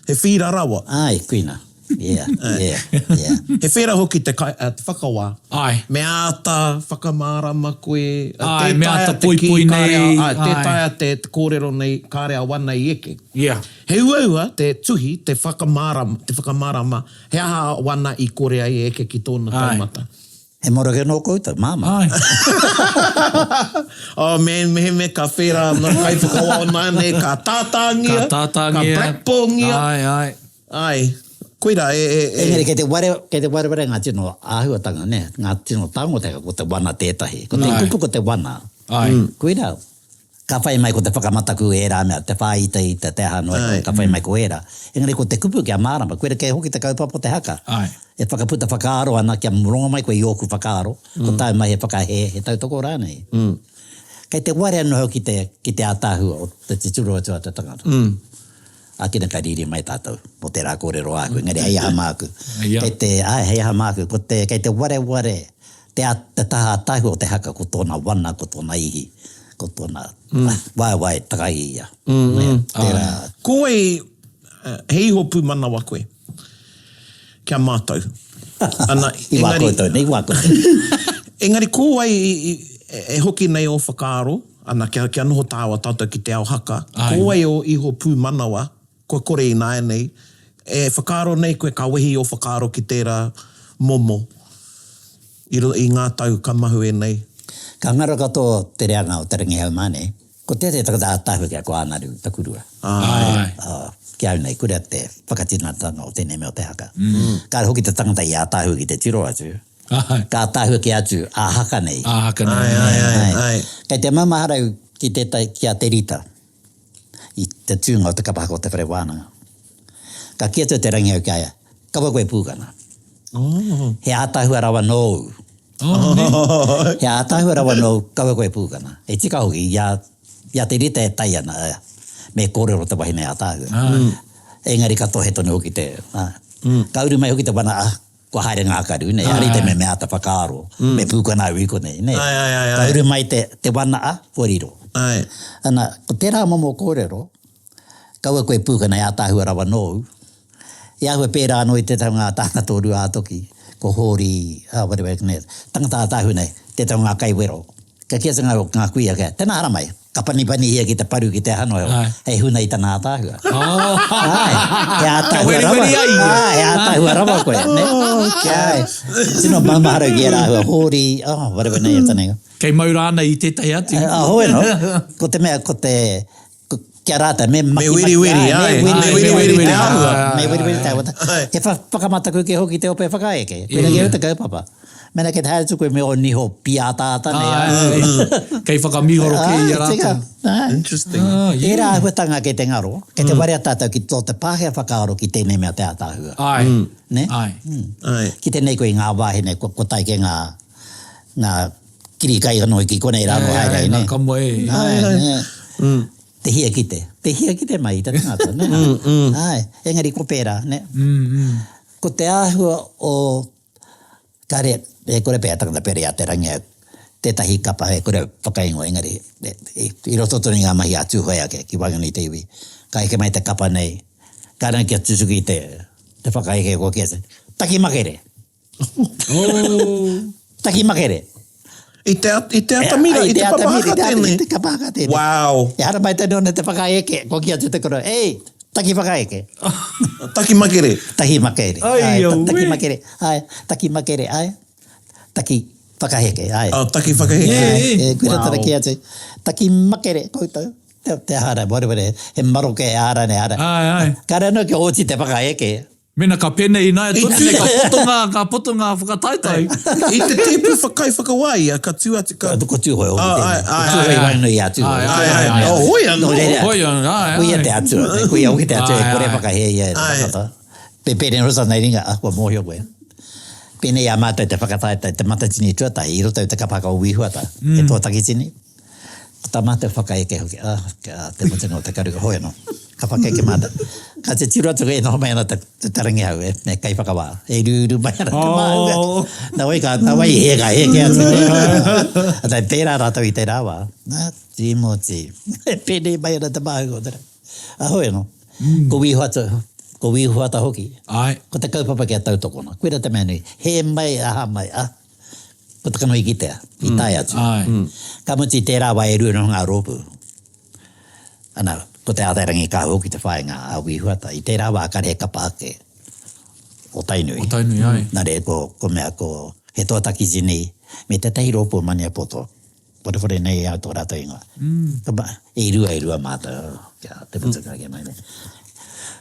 He whīra rawa. Āe, koina. Yeah, yeah, yeah. He whera hoki te kai, te whakawā. Āe. Me āta whakamārama koe. Āe, me āta poipoi nei. Āe, tē taea te kōrero nei, kāre a wana i eke. Yeah. He uaua te tuhi, te whakamārama, te whakamārama he aha a wana i kore ai e eke ki tōna taumata. He moroke nō koutou, māmā. Āe. Oh man, mehemea ka whera ngā kaiwhakawā o nāianei, ka tātāngia, Ka tātāngia. ka blackballngia. Āe, āe. Āe, koirā e, e, e. Engari kei te ware, kei te wareware ngā tino āhuatanga, nē, ngā tino taungoteka ko te wana tētahi. Ko te kupu ko te wana. Āe. Koirā, ka whai mai ko te whakamataku ērā mea, te whāitaita, te aha noa iho, ka whai mai ko ērā. Engari ko te kupu kia mārama, koirā kei hoki te kaupapa o te haka. Āe. E whakaputa whakaaro ana kia rongo mai koe i ōku whakaaro, ko tāu mahi he whakahē, he tautoko rānei. Kei te ware anō hoki te, ki te ātaahua o te titiro atu a te tangata. Ākina ka riri mai tātou mō tērā kōrero āku, engari hei aha māku. Kei te, āe, hei aha māku, ko te, kei te wareware te, te taha ātaahua o te haka, ko tōna wana, ko tōna ihi, ko tōna waewae takahi ia. Nē, tērā. Ko wai, he iho pūmanawa koe kia mātau. Ana, I wā koutou, nei wā koutou. Engari ko wai e hoki nei ō whakaaro, Ana, kia, kia noho tāua tātou ki te ao haka, ko wai ō iho pūmanawa, kua kore ināianei, e whakaaro nei koe ka wehi ō whakaaro ki tērā momo i, i ngā tau ka mahue nei? Ka ngaro katoa te reanga o Te Rangihaumāne, ko tētahi tangata ātaahua ki a ko Ānaru Takurua. Āe. Ā, ki au nei, koira te whakatinanatanga o tēnei mea o te haka. Kāre hoki te tangata i ātaahua ki te tiro atu. Ka ātaahua kē atu ā-haka nei. Ā-haka nei. Āe, āe, āe, āe. Kei te maumahara au ki tētahi, ki a Te Rita, i te tūnga o te kapa haka o te whare wānanga. Ka kī atu a Te Rangihau ki a ia, Kaua koe pūkana. He ātaahua rawa nōu. He ātaahua rawa nōu, kaua koe pūkana. E tika hoki, i a, i a Te Rita e tai ana, me kōrero te wahine ātaahua. Engari ka tohe tonu hoki te, ka uru mai hoki te wana, Kua haere ngā karu, nē, a rite me me āta whakaaro, me pūkana au i konei, nē. Ae, ae, ae, Ka uru mai te, te wana a, kua riro. Ae. Ana, ko tērā momo kōrero, kaua koe pūkana e ātaahua rawa nōu. I āhua pērā anō i tētahi o ngā tāngata o Ruātoki, ko Hōri, ah, whatever, nē, tangata ātaahua nei, tētahi o ngā kaiwero. Ka kī atu ngā, ngā kuia kia, Tēnā haramai! Ka panipanihia ki te paru ki te aha noa iho, hei huna i tana ātaahua. Āe, he ātaahua rawa. Ka weriweri ai ia. Āe, he ātaahua rawa koe, nē? Āe. Tino maumahara ki ērā āhua, Hōri, oh, whatever nei e tana ingoa. Kei mau rānei i tētahi atu. Ā, hoi anō, ko te mea, ko te, ki a rātou, me makimaki. Me weriweri, āe, me weriweri te āhua. Me weriweri te āhua. He whakamataku kē hoki te ope whakaeke. Koirā kē te kaupapa. Mēnā kei te haere atu koe me ō niho pīataata nei, āe. Āe, kei whakamīharo kē i a rātou. Interesting. Ērā āhuatanga kei te ngaro, kei te warea tātou ki tō te Pākehā whakaaro ki tēnei mea te ātaahua. Āe. Nē? Āe. Āe. Kite nei koe i ngā wāhine kua tae kē ngā, ngā kiri kai anō ki konei rā anō haere ai, nē? Ngā kamoe. Āe, nē. Te hia kite. Te hia kite mai i te tangata, nē? Āe. Engari ko pērā, nē? Ko te āhua o Kare, e kore pea tangata pere a Te Rangiau tētahi kapa e kore whakaingoa engari i roto tonu i ngā mahi a Tūhoe ake ki waenganui i te iwi. Ka eke mai te kapa nei, ka ranga kia tutuki te te whakaeke kua kī atu, Taki makere! Taki makere! I te, i te atamira, i te papa haka tēnei? I te kapa haka tēnei. Wow! E haramai tonu ana te whakaeke, kua kī atu te koro, Ei! Taki whakaeke. Taki makere. Taki makere. Ai, auē. Taki makere, ai, taki makere, ai, taki whakaheke, ai. Oh, taki whakaheke. Yeah, yeah. Koira tana kī atu, taki makere koutou. Te, te aha rā, wareware, he maroke e aha rānei, aha rā. Ai, ai. Kāre anō kia oti te whakaeke. Mena ka penei ināia tonu nei, ka poto ngā, ka poto ngā whakataetae. I te tēpu whakai whakawā ia, ka tū atu, ka. Ko Tūhoe hoki Oh, tēnei. ai, Ko ai, Tūhoe ai, ai. waenganui i a Tūhoe. Ai, Ai, ai, ai. Oh, hoi anō. Nō reira, Hoi anō, ai, ai. Koia te atua, ne? Koia hoki te atua e Ai, kore ai. whakahē ia e te Ai. tangata. Pe pēnei rosa nei ringa, ah, kua mōhio koe. Pēnei i a mātou te whakataetae, te Matatini tuatahi, i roto i te kapa haka o Wī Huata, he toa takitini. Ko tā mātou whakaeke hoki, ah, kia te mutunga o te karu, hoi anō. Ka whakaeke mātou. Ka titiro atu e noho mai ana te, te Tarangihau, e, me kaiwhakawā, e rūrū mai ana te māhunga. Oh. Nā wai ka, nā wai i hē, ka hēke atu. Nā, pērā rātou i tērā wā. Nā, Tīmoti. E pēnei mai ana te māhunga o te rangi. A hoi anō. Ko Wī Huata, ko Wī Huata hoki. Āe. Ko te kaupapa kia tautokona. Koira te mea nui. Hē mai, aha mai, ah. Ko te kanohi kitea, i tae atu. Ka mutu i tērā wā e rua noho ngā rōpū. Ana, ko Te Ātairangi-kāhu hoki te whāinga a Wī Huata. I tērā wā kare he kapa ake o Tainui. O Tainui, āe. Nā reira, ko, ko mea, ko He Toa Takitini me tētahi rōpū o Maniapoto. Wareware nei au tō rātou ingoa. Ka ma, e rua, e rua mātou, kia te mutunga ake mai nei.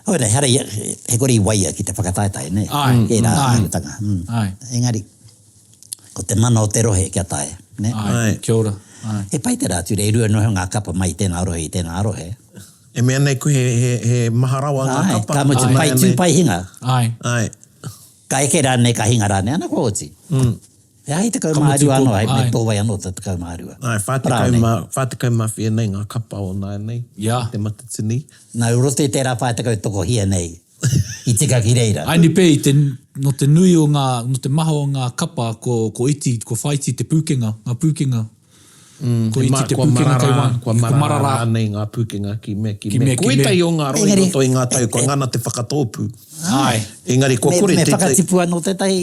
Hoi nei, hara ia, he kore i waia ki te whakataetae, nē? Āe, Ērā āe. āhuatanga. Mm. Āe. Engari, ko te mana o te rohe kia tae, nē? Āe, kia ora. Āe. He pai te rā ture, e rua noa iho ngā kapa mai i tēnā rohe, i tēnā rohe. E mea nei koe he, he, he maha rawa ngā Āe, kapa. ka mutu, pai tū, pai hinga. Āe. Āe. Ka eke rānei, ka hinga rānei, ana kua oti. He aha i 12 anō, hei me tō wai anō te 12. Āe, 44 nei ngā kapa o nāianei, Yeah. i te Matatini. Nā, i roto i tērā 40 tokohia nei i tika ki reira. Aini pē, i te, nō te nui o ngā, nō te maha o ngā kapa, ko, ko iti, ko whaiti te pūkenga, ngā pūkenga. Ko iti te pūkenga kei waenga. Kua marara rānei ngā pūkenga ki mea, ki mea. Ko ētahi o ngā rohe i roto i ngā tau kua ngana te whakatōpū. Āe. Engari kua kore tētahi. Me whakatipu anō tētahi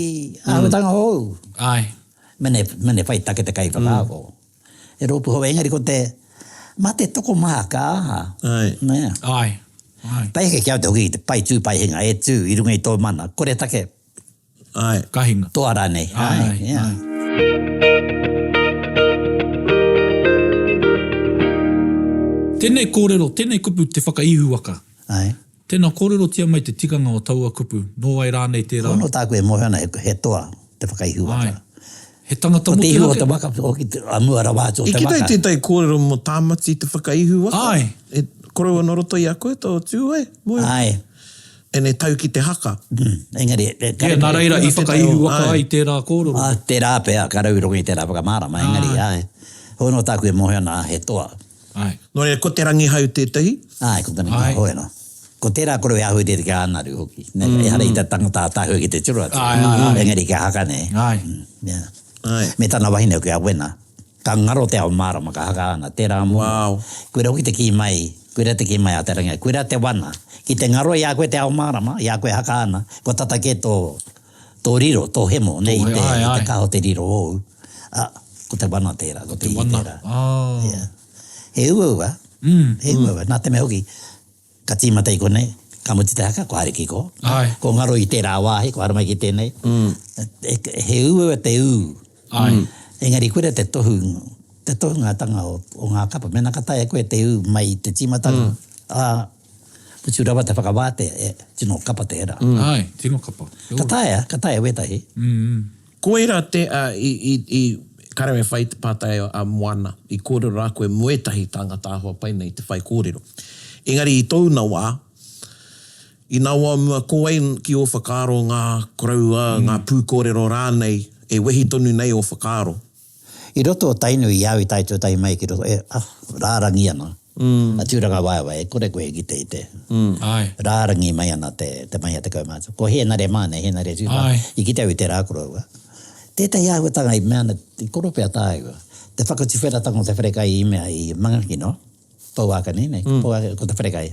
āhuatanga hou. Āe. Mene, mene whai take te kaiwhakaako. He rōpū hou, engari ko te, mā te tokomaha ka aha. Āe. Nē. Āe. Āe. Pai ake ki au te hoki ki te pai tū, pai hinga, e tū i runga i tō mana, kore take. Āe. Ka hinga. Toa rānei. Āe, yeah. āe. Tēnei kōrero, tēnei kupu te whakaihuwaka. Āe. Tēnā kōrerotia mai te tikanga o taua kupu, nō wai rānei tērā? Nō tāku e mōhio ana he toa te whakaihuwaka. Āe. He tangata Ko te ihu o motuhake. te waka, hoki a mua rawa atu o I te kite waka. tētahi kōrero mō Tāmati te whakaihuwaka? Āe. E koroua nō roto i a koe tō tū e? Moe. Āe. Ēnei tau ki te haka. Engari, e, Yeah, nā reira i whakaihuwaka ai tērā kōrero. Ā, tērā pea, ka rau i roto i tērā whakamārama, engari, āe. Hoi anō tāku e mōhio ana, he toa. Āe. Nō reira, ko Te Rangihau tētahi. Āe, ko Te Rangihau, hoi anō. Ko tērā koroua e ahu rere ki a Anaru hoki. Nē, ehara i te tangata ātaahua ki te tiro atu. Āe, āe, āe. Engari kia haka nei. Āe. Yeah. Āe. Me tana wahine hoki a Wena. Ka ngaro te ao mārama, ka haka ana, tērā momo. Wow. Koira hoki te kī mai, koira te kī mai a Te Rangi, koira te wana. Ki te ngaro i a koe te ao mārama, i a koe haka ana, kua tata kē tō, tō riro, tō hemo, nei, i te, Ai, ai. i te kaha o te riro ōu. Ā, ko te wana tērā, ko te ihi tērā. Ah. Yeah. He uaua, Mm. he uaua. Nā te mea hoki, Ka tīmata i konei, ka mutu te haka, kua haere ki kō. Āe. Ko ngaro i tērā wāhi, kua haere mai ki tēnei. He uaua te ū. Āe. Engari koira te tohu, te tohungatanga o, o ngā kapa. Mēnā ka taea koe te ū mai i te tīmatanga, ā, mutu rawa te whakawātea, e, tino kapa tērā. Āe, tino kapa. Ka taea, ka taea wētahi. Koira te, ā, i, i, i, kāre au e whai i te pātai a Moana, i kōrero rā koe mō ētahi tāngata āhua pai nei te whaikōrero. Engari i tōuna wā, i nā wā o mua, ko wai ki ō whakaaro ngā koroua, ngā pūkōrero rānei e wehi tonu nei ō whakaaro? I roto o Tainui i au i tae tuatahi mai ki roto, e, ah, rārangi ana a Tūrangawaewae, e kore koe e kite i te rārangi mai ana te, te mahi a te kaumātua. Ko Hēnare mā nei, Hēnare Tūpā, i kite au i tērā koroua. Tētahi āhuatanga i mea ana, i koropea tāua, te whakatuwheratanga o te wharekai i mea i Mangakino, Pouākani, nei, Pouākani, ko te wharekai.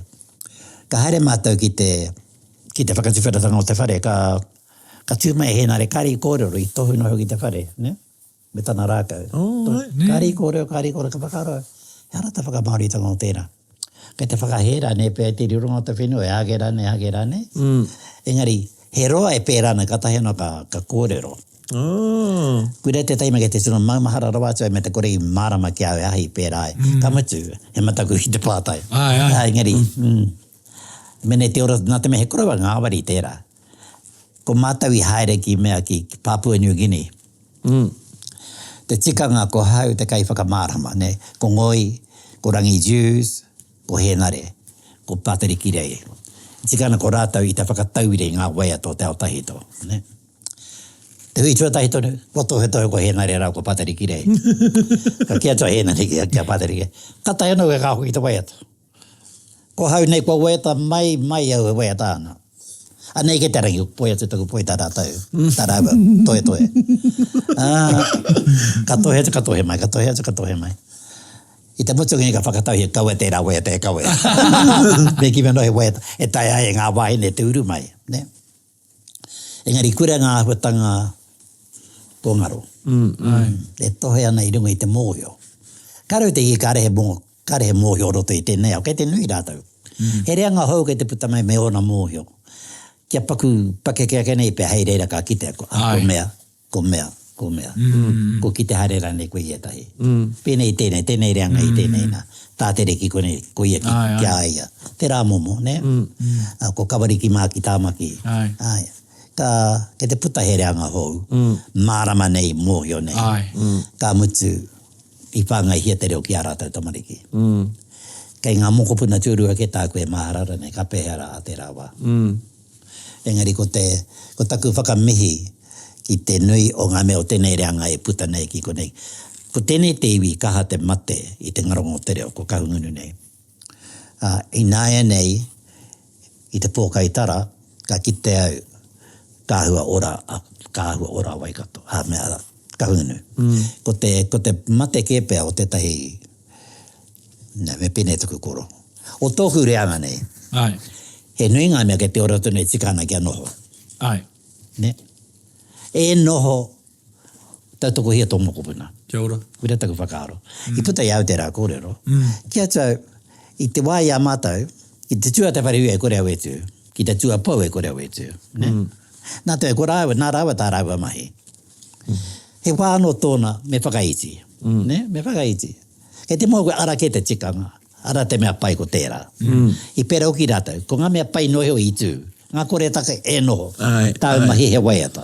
Ka haere mātou ki te, ki te whakatuwheratanga o te whare, ka, ka tū mai a Hēnare, kāre i kōrero, i tohu noa iho ki te whare, ne? Me tana rākau. Oh, ai. Kāre i kōrero, kāre i kōrero, ka whakaaro au, he ara te whakamāoritanga o tērā. Kei te whakahē rānei pea i te rironga o te whenua, e ake rānei, ake rānei. Engari, he roa e pērā ana, kātahi anō ka, ka kōrero. Oh. Koirā tētahi mea kei te tino maumahara rawa atu ai me te kore i mārama ki a au he aha i pērā ai. Ka mutu, he mataku ki te pātai. Āe, āe. Engari, mm, mene te ora, nā te mea he koroua ngāwari tērā. Ko mātou i haere ki mea ki Papua New Guinea. Te tikanga ko hau te kaiwhakamārama, nē, ko Ngoi, ko Rangi Dewes, ko Hēnare, ko Pateriki Rei. Tika ana ko rātou i te whakatauira i ngā waiata o te ao tahito, nē. Te hui tuatahi tonu, kua tohetohe ko Hēnare rāua ko Pateriki Rei. Ka kī atu a Hēnare ki a Pateriki, Katahi anō koe ka hoki ki te waiata. Ko hau nei kua waiata mai mai au e waiata ana. Anei kei te rangi, poi atu taku poi tā rātou, tā rāua, tohetohe. Ā, ka tohe atu, ka tohe mai, ka tohe atu, ka tohe mai. I te mutunga nei ka whakatauhia, kaua tērā waiata e kawea. Me kī anō he waiata e taea ai e ngā wāhine te uru mai, nē. Engari kura ngā āhuatanga kua ngaro. E tohe ana i runga i te mōhio. Kāre au te kī kāre he mō, kāre he mōhio o roto i tēnei ao, kei te nui rātou. He reanga hou kei te puta mai me ōna mōhio. Kia paku pakeke ake nei pea hei reira ka kitea ko, ah, ko mea, ko mea, ko mea. Ko kite haere rānei koe i ētahi. Pēnei i tēnei, tēnei reanga i tēnei nā. Tātere ki konei, ko ia ki, ki a ia. Tērā momo, nē? Ko Kawariki mā ki Tāmaki. Āe. Ka, kei te puta he reanga hou, mārama nei, mōhio nei. Ka mutu, i whāngaihia te reo ki ā rātou tamariki. Kei ngā mokopuna tuarua kē tāku e māharara nei, ka pēhea rā a tērā wā. Engari ko te, ko taku whakamihi ki te nui o ngā mea o tēnei reanga e puta nei ki konei. Ko tēnei te iwi kaha te mate i te ngaronga o te reo, ko Kahungunu nei. Ā, ināianei, i te pōkai tara, ka kite au, ka āhua ora, ka āhua ora a Waikato, ā, me a Kahungunu. Ko te, ko te mate kē pea o tētahi, nē, me pēnei taku koro. O tōku reanga nei, Āe. he nui ngā mea kei te ora tonu e tika ana kia noho. Āe. Nē? E noho tautokohia tō mokopuna. Kia ora. Koira taku whakaaro. I puta i a au tērā kōrero. Ki atu au, i te wā i a mātou, ki te tū a te wharehuia e kore au e tū, ki te tū a Pou e kore au e tū. Nē? Nā te mea ko rāua, nā rāua tā rāua mahi. He wā anō tōna me whakaiti. Nē? Me whakaiti. Kei te moe koe ara kē te tikanga. Ara te mea pai ko tērā. I pērā hoki rātou, ko ngā mea pai noa iho i tū, ngā koretake e noho, tāu mahi he waiata,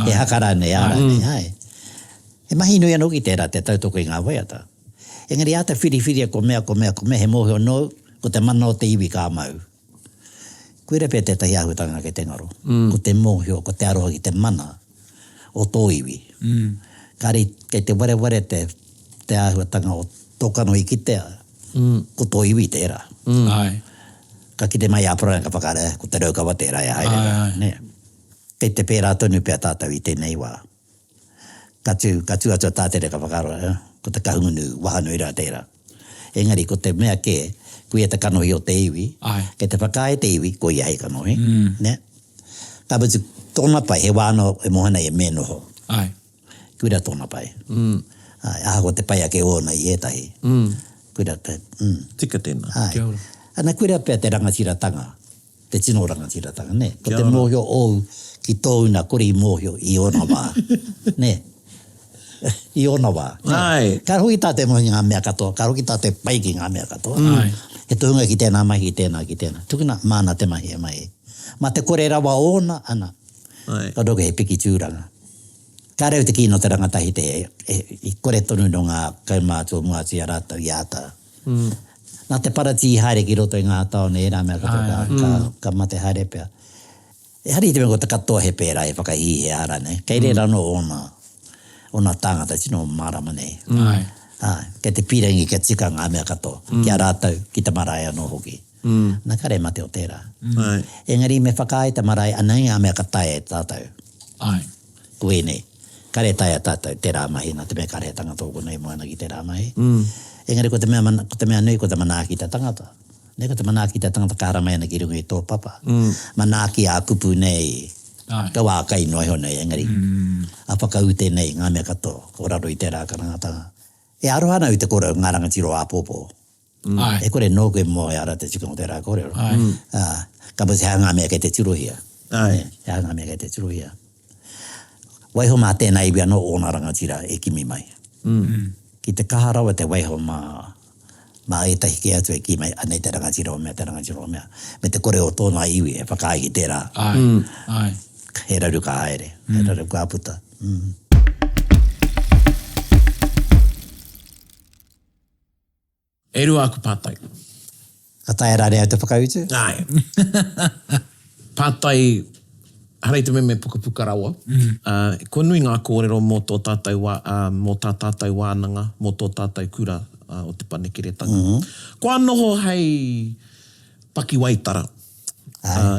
he haka rānei, ā rānei, āe. He mahi nui anō hoki tērā te tautoko i ngā waiata. Engari āta whiriwhiria ko mea, ko mea, ko mea, he mōhio nōu, ko te mana o te iwi ka mau. Koira pea tētahi āhuatanga kei te ngaro, ko te mōhio, ko te aroha ki te mana o tō iwi. Kāre, kei te wareware te, te āhuatanga o tō kanohi kitea, ko tō iwi tērā. Āe. Ka kite mai a Aperana ka whakaara, ko Te Raukawa tērā e haere rā, nē. Kei te pērā tonu pea tātou i tēnei wā. Ka tū, ka tū atu a Tātere ka whakaaro, eh, ko te Kahungunu wahanui rā tērā. Engari ko te mea kē, ko ia te kanohi o te iwi, Āe. kei te whakaae te iwi, ko ia hei kanohi, nē. Ka mutu, tōna pai, he wā anō e moe ana ia me noho. Āe. Koira tōna pai. Āe, ahakoa te pai ake ōna i ētahi. Koira te, mm. Tika tēnā. Āe. Kia ora. Ana, koira pea te rangatiratanga. Te tino rangatiratanga, nē? Ko te mōhio ōu ki tōu nā kore i mōhio i ōna wā, nē? I ōna wā, nē? Āe. Kāre hoki tātou e mōhio ki ngā mea katoa, kāre hoki tātou e pai ki ngā mea katoa. Āe. He tohunga ki tēnā mahi, ki tēnā, ki tēnā. Tukuna, māna te mahi e mahi. Mā te kore rawa ōna, ana. Āe. Ka noho he piki tūranga. Kāre au te kī nō te rangatahi te hē, i kore tonu nō ngā kaumātua o mua atu i a rātou i āta. Nā te paratī haere ki roto i ngā tāone ērā mea katoa ka, ka, ka mate haere pea. Ehara i te mea ko te katoa he pērā, he whakahīhē rānei. Kei reira anō ōna, ōna tāngata tino mārama nei. Āe. Āe, kei te pīrangi kia tika ngā mea katoa, ki a rātou, ki te marae anō hoki. Nā, kāre mate o tērā. Āe. Engari me whakaae te marae, anei ngā mea ka taea e tātou. Āe. Ko ēnei. Kāre e taea tātou tērā mahi, nā te mea kāre he tangata o konei e moe ana ki tērā mahi. Engari ko te mea, ko te mea nui ko te manaaki i te tangata. Nei ko te manaaki i te tangata ka haramai ana ki runga i tō papa. Manaaki ā-kupu nei, kaua ā-kai noa iho nei, engari ā-whakaute nei ngā mea katoa o raro i tērā karangatanga. E aroha ana au i te kōrero ngā rangatira o āpōpō. E kore nōku e moe ara te tikanga o tērā kōrero. Ā, ka mutu he aha ngā mea kei te tirohia. He aha ngā mea kei te tirohia. Waiho mā tēnā iwi anō ōna rangatira e kimi mai. Ki te kaha rawa te waiho mā, mā ētahi kē atu e kī mai, anei te rangatira o mea, te rangatira o mea, me te kore o tōna iwi e whakaae ki tērā. Āe, āe. He raru ka haere, he raru ka puta. E rua aku pātai. Ka taea rānei au te whakautu? Āe. Pātai, ehara i te mea me pukapuka rawa. Kua nui ngā kōrero mō tō tātou wā, mō tā tātou wānanga, mō tō tātou kura o Te Panekiretanga. Kua noho hei pakiwaitara.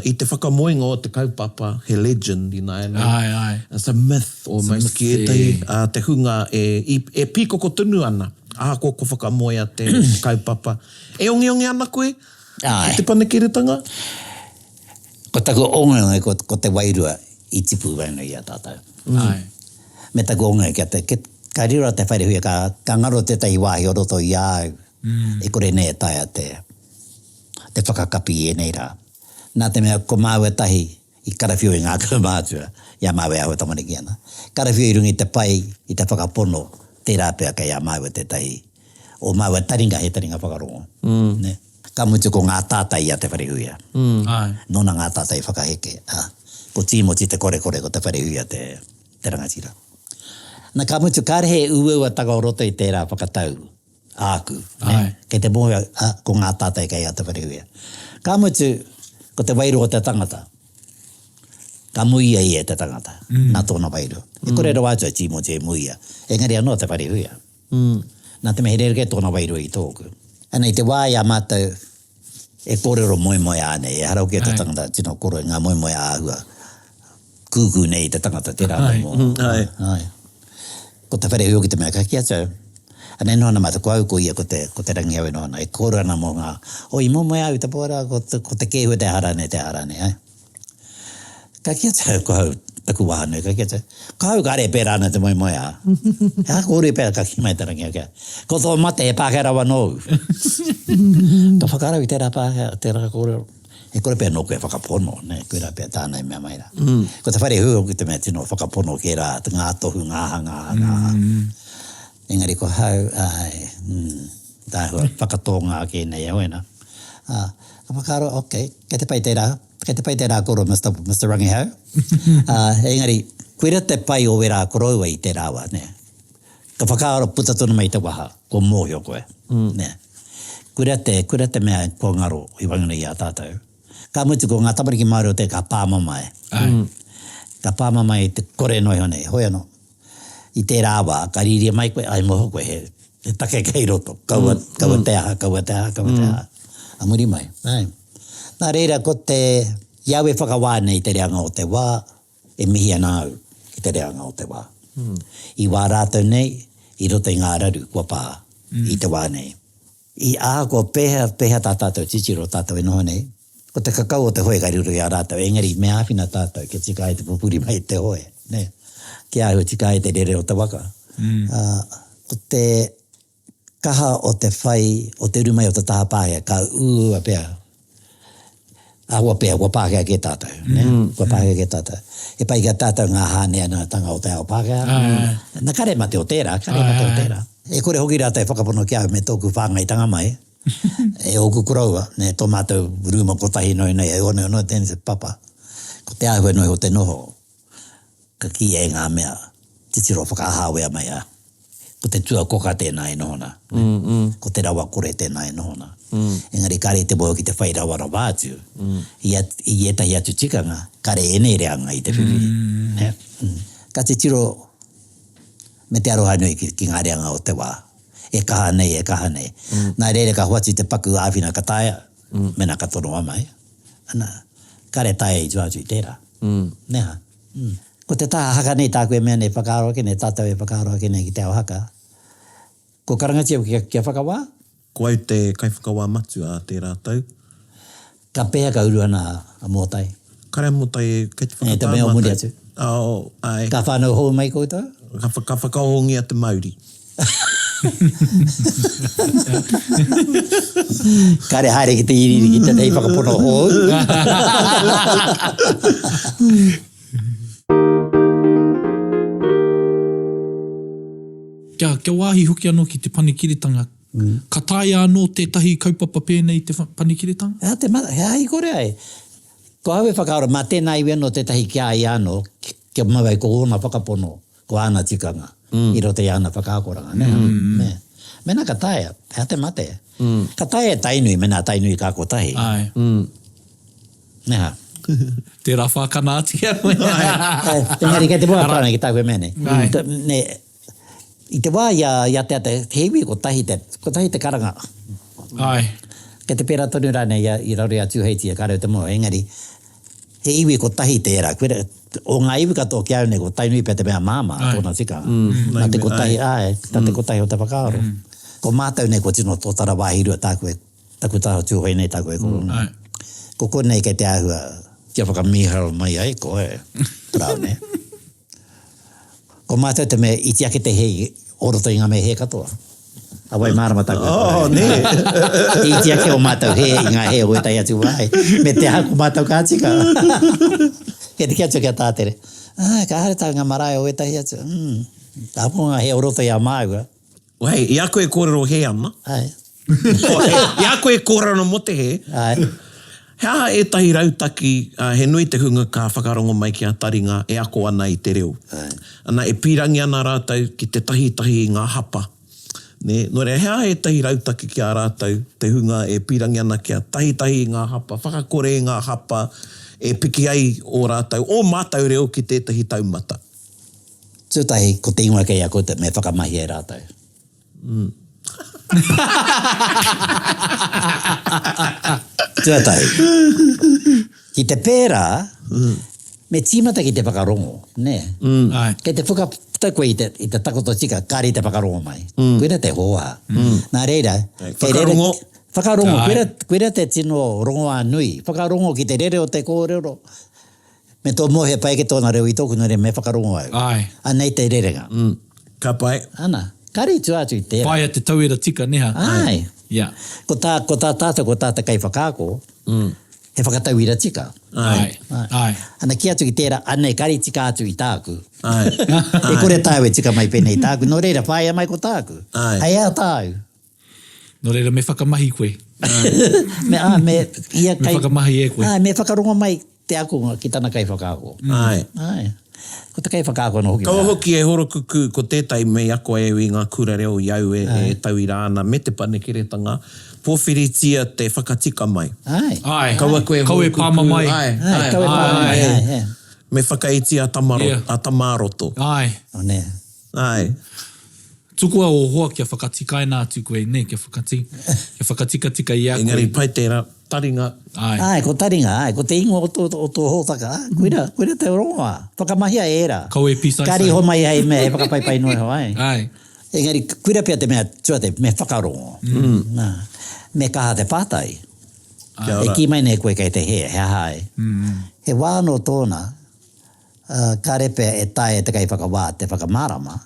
I te whakamoenga o te kaupapa, he legend ināianei. Āe, āe. It's a myth almost ki ētahi, te hunga e, e pīkoko tonu ana, ahakoa kua whakamoea te kaupapa. E ongeonge ana koe ki te panekiretanga? Ko taku ongeonge ko, ko te wairua i tipu waenga i a tātou. Āe. Me taku ongeonge kia te, ka riro te wharehuia, ka, ka ngaro tētahi wāhi o roto i a au, e kore nei e taea te, te whakakapi i ēnei rā. Nā te mea ko māua tahi i karawhiu i ngā kaumātua i a māua e āhua tamariki ana. Karawhiu i runga i te pai, i te whakapono, tērā pea kei a māua tētahi o māua taringa he taringa whakarongo. Nē. Ka mutu ko ngā tātai i a Te Wharehuia. Nōna ngā tātai whakaheke, ā, ko Tīmoti Te Korekore ko Te Wharehuia te, te rangatira. Na, ka mutu kāre he uauatanga o roto i tērā whakatau. Āku, nē? Kei te mōhio, ā, ko ngā tātai kei a Te Wharehuia. Ka mutu, ko te wairua o te tangata. Ka muia ia e te tangata, nā tōna wairua. E kore rawa atu a Tīmoti e muia, engari anō a Te Wharehuia. Nā te mea he rerekē tōna wairua i tōku. Ana, i te wā i a mātou e kōrero moemoeā nei, ehara hoki te tangata tino koro i ngā moemoeā āhua kūkū nei i te tangata, tērā momo. Āe. Ko te whare hoki te mea ka kī atu au, ana e noho ana mātou, ko au ko ia ko te, ko Te Rangihau e noho ana, e kōrero ana mō ngā, oh i momoe au i te pō rā, ko te, ko te kēhua te aha rānei, te aha rānei, āe. Ka kī atu au, ko au, taku wā nui, ka kī atu au, ko au kāre e pērā ana te moemoeā. He aha kōrero i pērā, ka kī mai Te Rangihau ki a, ko tō mate he Pākehā rawa nōu. Ka whakaaro i tērā Pākehā, tērā kōrero. E kore pea nōku e whakapono, nē, koirā pea tāna i mea mai rā. Ko te whare hou hoki te mea tino whakapono ki ērā, ngā tohu, ngā aha, ngā aha, ngā aha. Engari ko hau, āe, mm, te āhua whakatōngā ake nei e Hoena. Ā, ka whakaaro, ok, kei te pai tērā, kei te pai tērā koro, Mister, Mister Rangihau. Ā, engari, koirā te pai o wērā koroua i tērā wā, nē. Ka whakaaro puta tonu mai i te waha, kua mōhio koe. Nē. Koira te, koira te mea kua ngaro i waenganui i a tātou. Ka mutu ko ngā tamariki Māori o te ka pāmamae. Ka pāmamae i te kore noa iho nei. Hoi anō, i tērā wā, ka rīria mai koe, ai mōhio koe he, he take kei roto. Kaua, kaua te aha, kaua te aha, kaua te aha. A muri mai. Āe. Nā reira, ko te, i au e whakawā nei i te reanga o te wā, E mihi ana au ki te reanga o te wā. I wā rātou nei, i roto i ngā raru kua pā i te wā nei. I ahakoa pēhea, pēhea tā tātou titiro, tātou e noho nei, ko te kakau o te hoe ka riro i a rātou, engari me āwhina tātou kia tika ai te pupuri mai i te hoe, nē? Kia āhua tika ai te rere o te waka. Ā, ko te kaha o te whai, o te uru mai o te taha Pākehā, ka uaua pea, ahakoa pea, kua Pākehā kē tātou, nē? Kua Pākehā kē tātou. He pai ki a tātou ngā hāneanatanga o te ao Pākehā. Na, kare mate o tērā, kare mate o tērā. E kore hoki rātou e whakapono ki a au me tōku whāngaitanga mai, e ōku koroua, nē, tō mātou rūma kotahi noa nei, e oneone tēnei te papa. Ko te āhua noa iho o te noho, ka kīia e ngā mea. Titiro whakahāwea mai a. Ko te tuakoka tēnā e noho nā. Ko te rawa kore tēnā e noho nā. Engari kāre i te mōhio ki te whai rawa rawa atu i i ētahi atu tikanga, kāre ēnei reanga i te whiwhi. Nē? Ka titiro me te aroha nui ki, ki ngā reanga o te wā. E kaha nei, e kaha nei. Nā reira ka hoatu te paku āwhina ka taea, mēnā ka tonoa mai. Ana, kāre taea i tua atu i tērā. Nē hā? Ko te taha haka nei tāku e mea nei whakaaro ake nei, tātou e whakaaro ake nei ki te ao haka. Kua karangatia kia, kia whakawā? Ko au te kaiwhakawā matua a tērā tau. Ka pēhea ka uru ana a Mōtai? Kare a Mōtai e, kei te whakatā mātou. E te mea o muri atu. Oh, āe. Ka whānau hou mai koutou? Ka, ka whakaohongia te mauri. Kare haere ki te iriiri ki tētahi whakapono hou. Kia, kia wāhi hoki anō ki te panekiretanga. Ka taea anō tētahi kaupapa pēnei te panekiretanga? He aha te mata, he aha i kore ai? Ko ahau e whakaaro, mā tēnā iwi anō tētahi ki a ia anō, kia mau ai ko ōna whakapono. Ko āna tikanga i roto i āna whakaakoranga, nē? Nē. Mēnā ka taea, he aha te mate? Ka taea e Tainui mēnā Tainui ka kotahi. Āe. Nē hā? Tērā whākana atu ki a koe. Engari kei te moa whānau ki tāku e mea nei. Nē, i te wā i a, i a Te Ata, he iwi kotahi te, kotahi te karanga. Āe. Kei te pērā tonu rānei i a, i raro i a Tūheitia, kāre au te moa, engari, He iwi kotahi tērā. Koira, o ngā iwi katoa ki a au nei, ko Tainui pea te mea māmā, tōna tikanga. Nā te kotahi, āe, nā te kotahi o te whakaaro. Ko mātou nei, kua tino tōtara wāhi rua tāku e, taku taha Tūhoe nei tāku e koro nei. Ko konei kei te āhua. Kia whakamīharo mai ai koe, Paraone. Ko mātou te mea iti ake te hē o roto i ngā mea hē katoa. A wai mārama tāku e kōrero. Oh, nē. Te iti ake o mātou hē i ngā hē o ētahi atu wāhi. Me te aha ko mātou ka tika. Kei te kī atu ki a Tātere, Ah, ka haere tāu ngā marae o ētahi atu. Mm, ahakoa ngā hē o roto i a māua. Hei, i a koe e kōrero hē ana. Āe. I a koe e kōrero ana mō te hē. Āe. He aha ētahi rautaki, he nui te hunga ka whakarongo mai ki a Taringa e ako ana i te reo. Āe. Ana, e pīrangi ana rātou ki te tahitahi i ngā hapa. Nē? Nō reira, he aha ētahi rautaki ki a rātou, te hunga e pīrangi ana kia tahitahi i ngā hapa, whakakore i ngā hapa, e piki ai ō rātou, ō mātou reo ki tētahi taumata? Tuatahi, ko te ingoa kei a koutou me whakamahi e rātou. Tuatahi, ki te pērā, me tīmata ki te whakarongo, nē? Kei te whakaputa koe i te, i te takoto tika, kāre i te whakarongo mai. Koira te hōhā. Nā reira, kei reira... Whakarongo. Whakarongo, koira, koira te tino rongoā nui. Whakarongo ki te rere o te kōrero, Me tō mōhio pai ake tōna reo i tōku nō reira me whakarongo au. Āe. Anei te rerenga. Mm. Ka pai. Ana. Kāre i tua atu i tērā. Whāia te tauira tika, nē hā? Āe. Yeah. Ko tā, ko tā tātou, ko tā te kaiwhakaako, he whakatauira tika. Āe. Āe. Ana, kī atu ki tērā, anei, kāre i tika atu i tāku. Āe. E kore tāu e tika mai pēnei i tāku, nō reira, whāia mai ko tāku. Āe. Hei aha tāu? Nō reira, me whakamahi koe. Me, ā, me, ia kai... Me whakamahi e koe. Āe, me whakarongo mai te akonga ki tana kaiwhakaako. Āe. Āe. Ko te kaiwhakaako anō hoki. Kaua hoki e horokukū, ko tētahi me i ako au i ngā kura reo i au e, e tauira ana me te panekiretanga, pōwhiritia te whakatika mai. Āe. Āe. Kaua koe e Kaua e horokukū. pāmamae. Āe, Āe, kaua e pāmamae, āe, āe. Me whakaiti a Tamaro, Yeah. a Tamāroto. Āe. O nē. Āe. Tukua ō hoa kia whakatikaina atu koe, nē, kia whakati, kia whakatikatika i a koe. Engari pai tērā, taringa. Āe. Āe, ko taringa, āe, ko te ingoa o tō, o tō hōtaka, ā, koira, koira te rongoā. Whakamahia ērā. Kaua e pīsaisai. Kāre i homai hei mea, hei whakapaipai noa iho, āe. Āe. Engari, koira pea te mea tuatahi, me whakarongo. Nā, me kaha te pātai. Kia ora. E kī mai nei koe kei te hē, he aha ai? He wā anō tōna, Kāre pea e taea e te kaiwhakawā te whakamārama,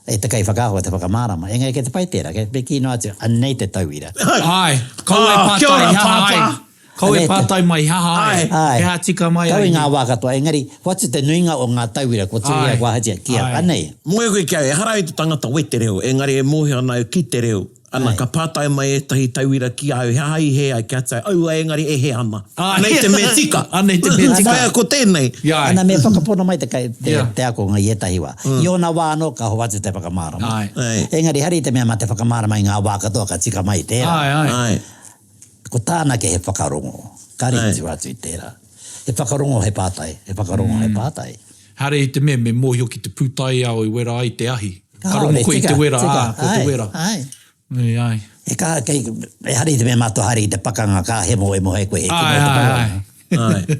e te kaiwhakaahua te whakamārama, engari kei te pai tērā, kei te kī noa atu, anei te tauira. Āe, kaua e Kia pātai ora, he aha ai. Pāpā. Kaua e pātai mai he aha ai, Āe. he aha tika mai Kau ai. i ngā wā katoa, engari hoatu te nuinga o ngā tauira kua tuhia, Āe. kua ahatia, ki a, Āe. anei. Mōhio koe ki au, ehara au i te tangata wetereo, engari e mōhio ana au ki te reo. Ana, ka pātai mai ētahi tauira ki a au, he aha i hē ai, kia atu ai, aua engari e hē ana. Anei te mea tika. Anei te mea tika. Whaia ko tēnei. Ana, me whakapono mai te, te, te akonga i ētahi wā. I ōna wā anō ka hoatu te whakamārama. Engari hari i te mea mā te whakamārama i ngā wā katoa ka tika mai tērā. Ko tāna kē he whakarongo. Kāre i tua atu i tērā. He whakarongo he pātai, he whakarongo he pātai. Haere i te mea me mōhio ki te pūtaiao i wera ai te ahi. Ka rongo koe i te wera, ā, ko te wera. Āe. Ē, āe. He kaha kei, ehara i te mea mātua haere ki te pakanga ka hemohemo ai koe, he kino te pakanga. Āe, āe.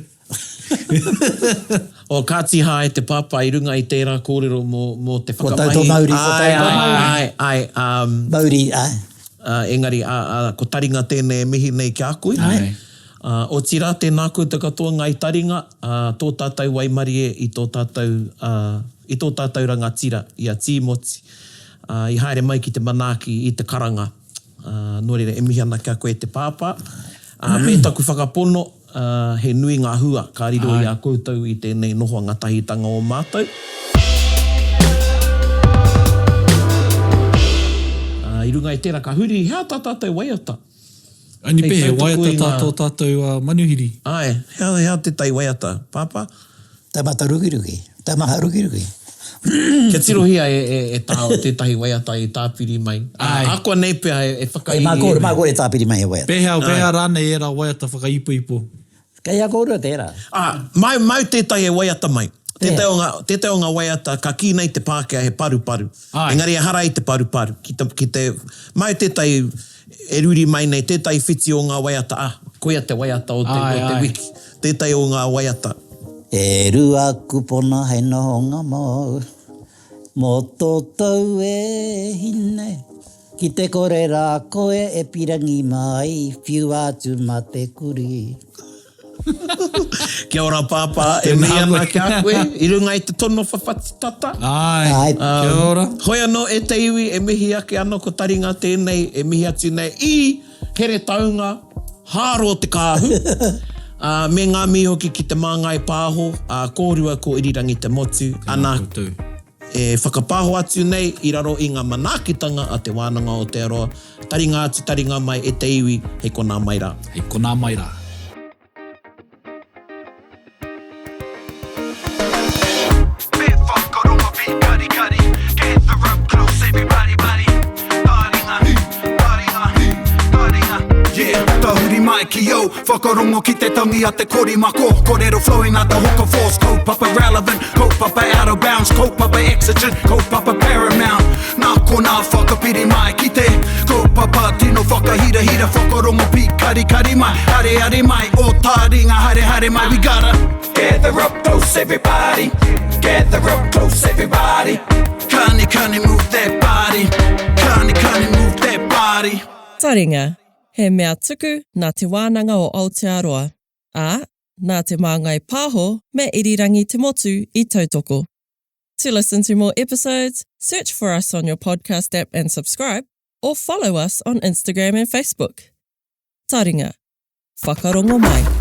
O Kāti Hā e te pāpā i runga i tērā kōrero mō, mō te whakamahi. Ko tau tō mauri, ko tau tō mauri. Āe, āe, āe, ā. Mauri, āe. Ā, engari, ā, ā, ko taringa tēnei e mihi nei ki a koe. Āe. Ā, otirā, tēnā koutou katoa ngāi taringa, ā, tō tātou waimarie i tō tātou, ā, i tō tātou rangatira, i a Tīmoti, ā, i haere mai ki te manaaki i te karanga. Ā, nō reira, e mihi ana ki a koe e te pāpā, ā, me taku whakapono, Ā, he nui ngā hua ka riro i a koutou i tēnei nohoanga tahitanga o mātou. Ā, i runga i tērā ka huri, he aha tā tātou waiata? Ani pē, he waiata tā tō tātou manuhiri. Āe, he aha, he aha tētahi waiata, Pāpā? Taumata rukiruki, taumaha rukiruki. Kia tirohia e, e, e tāua tētahi waiata i tāpiri mai. Āe. Ahakoa nei pea e, e whakairi. Mā kōrua, mā kōrua e tāpiri mai he waiata. Pēhea, pēhea rānei ērā waiata whakaipoipo? Kei a kōrua tērā. Ā, māu, māu tētahi e waiata mai. Tētahi o ngā, tētahi o ngā waiata ka kī nei te Pākehā he paruparu. Āe. Engari ehara i te paruparu. Ki te, ki te, māu tētahi e ruri mai nei, tētahi whiti o ngā waiata, ā, koia te waiata o te, Āe, o te āe. wiki. Tētahi o ngā waiata. E Ruakupona hei nohonga mōu, mō tō tau e hine, Ki te kore rā koe e pirangi mai, whiua atu mā te kurī. Kia ora Pāpā, e mihi ana ki a koe i runga i te tono whawhati tata. Āe, kia ora. Hoi anō e te iwi e mihi ake ana ko taringa tēnei e mihi atu nei i Heretaunga, Hāro te kāhu, ā, me ngā mihi hoki ki Te Māngai Pāho, ā, kōrua ko Irirangi Te Motu, ana, e whakapāho atu nei i raro i ngā manaakitanga a Te Wānanga o Aotearoa, taringa atu, taringa mai e te iwi, hei konā mai rā. Hei konā mai rā. Me whakarongo pīkarikari Gather up close everybody buddy Taringa, taringa, taringa Yeah, tahuri mai ki au Whakarongo ki te tangi a te korimako Korero flowing like the hook of force Kaupapa relevant, kaupapa out of bounds Kaupapa exigent, kaupapa paramount Nā konā whakapiri mai ki te kaupapa tino whakahirahira Whakarongo pīkarikari mai, areare mai Ō taringa haere haere mai We gotta gather up close everybody Gather up close everybody Kani kani move that body Kani kani move that body Taringa, he mea tuku nā Te Wānanga o Aotearoa, ā, nā Te Māngai Pāho me Irirangi Te Motu i tautoko. To listen to more episodes, search for us on your podcast app and subscribe, or follow us on Instagram and Facebook. Taringa. Whakarongo mai.